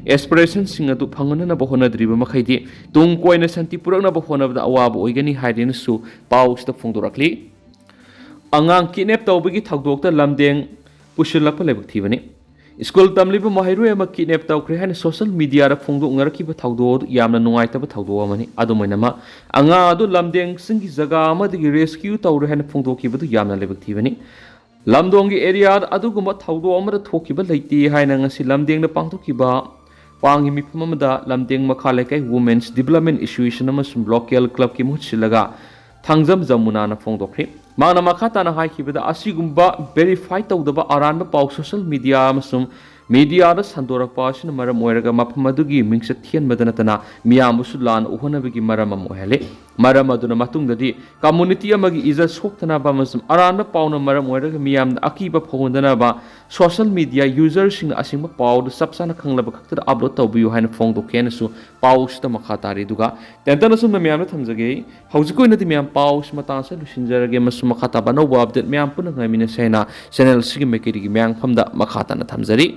ꯑꯦꯁꯄꯤꯔꯦꯁꯟꯁꯤꯡ ꯑꯗꯨ ꯐꯪꯍꯟꯅꯅꯕ ꯍꯣꯠꯅꯗ꯭ꯔꯤꯕ ꯃꯈꯩꯗꯤ ꯇꯨꯡ ꯀꯣꯏꯅ ꯁꯥꯟꯇꯤ ꯄꯨꯔꯛꯅꯕ ꯍꯣꯠꯅꯕꯗ ꯑꯋꯥꯕ ꯑꯣꯏꯒꯅꯤ ꯍꯥꯏꯗꯨꯅꯁꯨ ꯄꯥꯎꯁꯤꯗ ꯐꯣꯡꯗꯣꯔꯛꯂꯤ꯫ ꯑꯉꯥꯡ ꯀꯤꯗꯅꯦꯞ ꯇꯧꯕꯒꯤ ꯊꯧꯗꯣꯛꯇ ꯂꯝꯗꯦꯡ ꯄꯨꯁꯤꯜꯂꯛꯄ ꯂꯥꯏꯕꯛ ꯊꯤꯕꯅꯤ꯫ ꯁ꯭ꯀꯨꯜ ꯇꯝꯂꯤꯕ ꯃꯍꯩꯔꯣꯏ ꯑꯃ ꯀꯤꯗꯅꯦꯞ ꯇꯧꯈ꯭ꯔꯦ ꯍꯥꯏꯅ ꯁꯣꯁꯦꯜ ꯃꯤꯗꯤꯌꯥꯗ ꯐꯣꯡꯗꯣꯛꯅꯔꯛꯈꯤꯕ ꯊꯧꯗꯣꯛ ꯑꯗꯨ ꯌꯥꯝꯅ ꯅꯨꯡꯉꯥꯏꯇꯕ ꯊꯧꯗꯣꯛ ꯑꯃꯅꯤ꯫ ꯑꯗꯨꯝ ꯑꯣꯏꯅꯃꯛ, ꯑꯉꯥꯡ ꯑꯗꯨ ꯂꯝꯗꯦꯡꯁꯤꯡꯒꯤ ꯖꯒꯥ ꯑꯃꯗꯒꯤ ꯔꯦꯁꯀ꯭ꯌꯨ ꯇꯧꯔꯦ ꯍꯥꯏꯅ ꯐꯣꯡꯗꯣꯛꯈꯤꯕꯗꯨ ꯌꯥꯝꯅ ꯂꯥꯏꯕꯛ ꯊꯤꯕꯅꯤ꯫ ꯂꯝꯗꯣꯡꯒꯤ ꯑꯦꯔꯤꯌꯥꯗ ꯑꯗꯨꯒꯨꯝꯕ ꯊꯧꯗꯣꯛ ꯑꯃꯠꯇ ꯊꯣꯛꯈꯤꯕ ꯂꯩꯇꯦ ꯍꯥꯏꯅ ꯉꯁꯤ ꯂꯝꯗꯦꯡꯗ ꯄꯥꯡꯊꯣꯛꯈꯤꯕ ꯄꯥꯡꯒꯤ ꯃꯤꯐꯝ ꯑꯃꯗ ꯂꯝꯗꯦꯡ ꯃꯈꯥ ꯂꯩꯀꯥꯏ ꯋꯨꯃꯦꯟꯁ ꯗꯤꯕꯂꯞꯃꯦꯟ ꯑꯦꯁꯣꯁꯤꯌꯦꯁꯟ ꯑꯃꯁꯨꯡ ꯂꯣꯀꯦꯜ ꯀ꯭ꯂꯕꯀꯤ ꯃꯍꯨꯠ ꯁꯤꯜꯂꯒ ꯊꯥꯡꯖꯝ ꯖꯃꯨꯅꯥꯅ ꯐꯣꯡꯗꯣꯛꯈ꯭ꯔꯦ꯫ ꯃꯍꯥꯛꯅ ꯃꯈꯥ ꯇꯥꯅ ꯍꯥꯏꯈꯤꯕꯗ, ꯑꯁꯤꯒꯨꯝꯕ ꯚꯦꯔꯤꯐꯥꯏ ꯇꯧꯗꯕ ꯑꯔꯥꯟꯕ ꯄꯥꯎ ꯁꯣꯁꯤꯌꯦꯜ ꯃꯤꯗꯤꯌꯥ ꯑꯃꯁꯨꯡ ꯃꯤꯗꯤꯌꯥꯗ ꯁꯟꯗꯣꯔꯛꯄ ꯑꯁꯤꯅ ꯃꯔꯝ ꯑꯣꯏꯔꯒ ꯃꯐꯝ ꯑꯗꯨꯒꯤ ꯃꯤꯡꯆꯠ ꯊꯤꯍꯟꯕꯗ ꯅꯠꯇꯅ ꯃꯤꯌꯥꯝꯕꯨꯁꯨ ꯂꯥꯟꯅ ꯎꯍꯟꯅꯕꯒꯤ ꯃꯔꯝ ꯑꯃ ꯑꯣꯏꯍꯜꯂꯤ꯫ ꯃꯔꯝ ꯑꯗꯨꯅ ꯃꯇꯨꯡꯗꯗꯤ ꯀꯝꯃꯨꯅꯤꯇꯤ ꯑꯃꯒꯤ ꯏꯖꯠ ꯁꯣꯛꯇꯅꯕ ꯑꯃꯁꯨꯡ ꯑꯔꯥꯟꯕ ꯄꯥꯎꯅ ꯃꯔꯝ ꯑꯣꯏꯔꯒ ꯃꯤꯌꯥꯝꯗ ꯑꯀꯤꯕ ꯐꯥꯎꯍꯟꯗꯅꯕ ꯁꯣꯁꯤꯌꯦꯜ ꯃꯤꯗꯤꯌꯥ ꯌꯨꯖꯔꯁꯤꯡꯅ ꯑꯁꯦꯡꯕ ꯄꯥꯎꯗꯨ ꯆꯞ ꯆꯥꯅ ꯈꯪꯂꯕ ꯈꯛꯇꯗ ꯑꯞꯂꯣꯗ ꯇꯧꯕꯤꯌꯨ ꯍꯥꯏꯅ ꯐꯣꯡꯗꯣꯛꯈꯤ ꯍꯥꯏꯅꯁꯨ ꯄꯥꯎ ꯑꯁꯤꯗ ꯃꯈꯥ ꯇꯥꯔꯤ꯫ ꯑꯗꯨꯒ ꯇꯦꯟꯇꯟ ꯑꯁꯨꯝꯅ ꯃꯌꯥꯝꯗ ꯊꯝꯖꯒꯦ꯫ ꯍꯧꯖꯤꯛꯀꯤ ꯑꯣꯏꯅꯗꯤ ꯃꯌꯥꯝ ꯄꯥꯎ ꯑꯁꯤ ꯃꯇꯥꯡ ꯑꯁꯤꯗ ꯂꯣꯏꯁꯤꯟꯖꯔꯒꯦ, ꯑꯃꯁꯨꯡ ꯃꯈꯥ ꯇꯥꯕ ꯑꯅꯧꯕ ꯑꯞꯗꯦꯠ ꯃꯌꯥꯝ ꯄꯨꯟꯅ ꯉꯥꯏꯃꯤꯟꯅꯁꯦ ꯍꯥꯏꯅ ꯆꯦꯅꯦꯜ ꯑꯁꯤꯒꯤ ꯃꯥꯏꯀꯩꯗꯒꯤ ꯃꯌꯥꯝ ꯃꯐꯝꯗ ꯃꯈꯥ ꯇꯥꯅ ꯊꯝꯖꯔꯤ꯫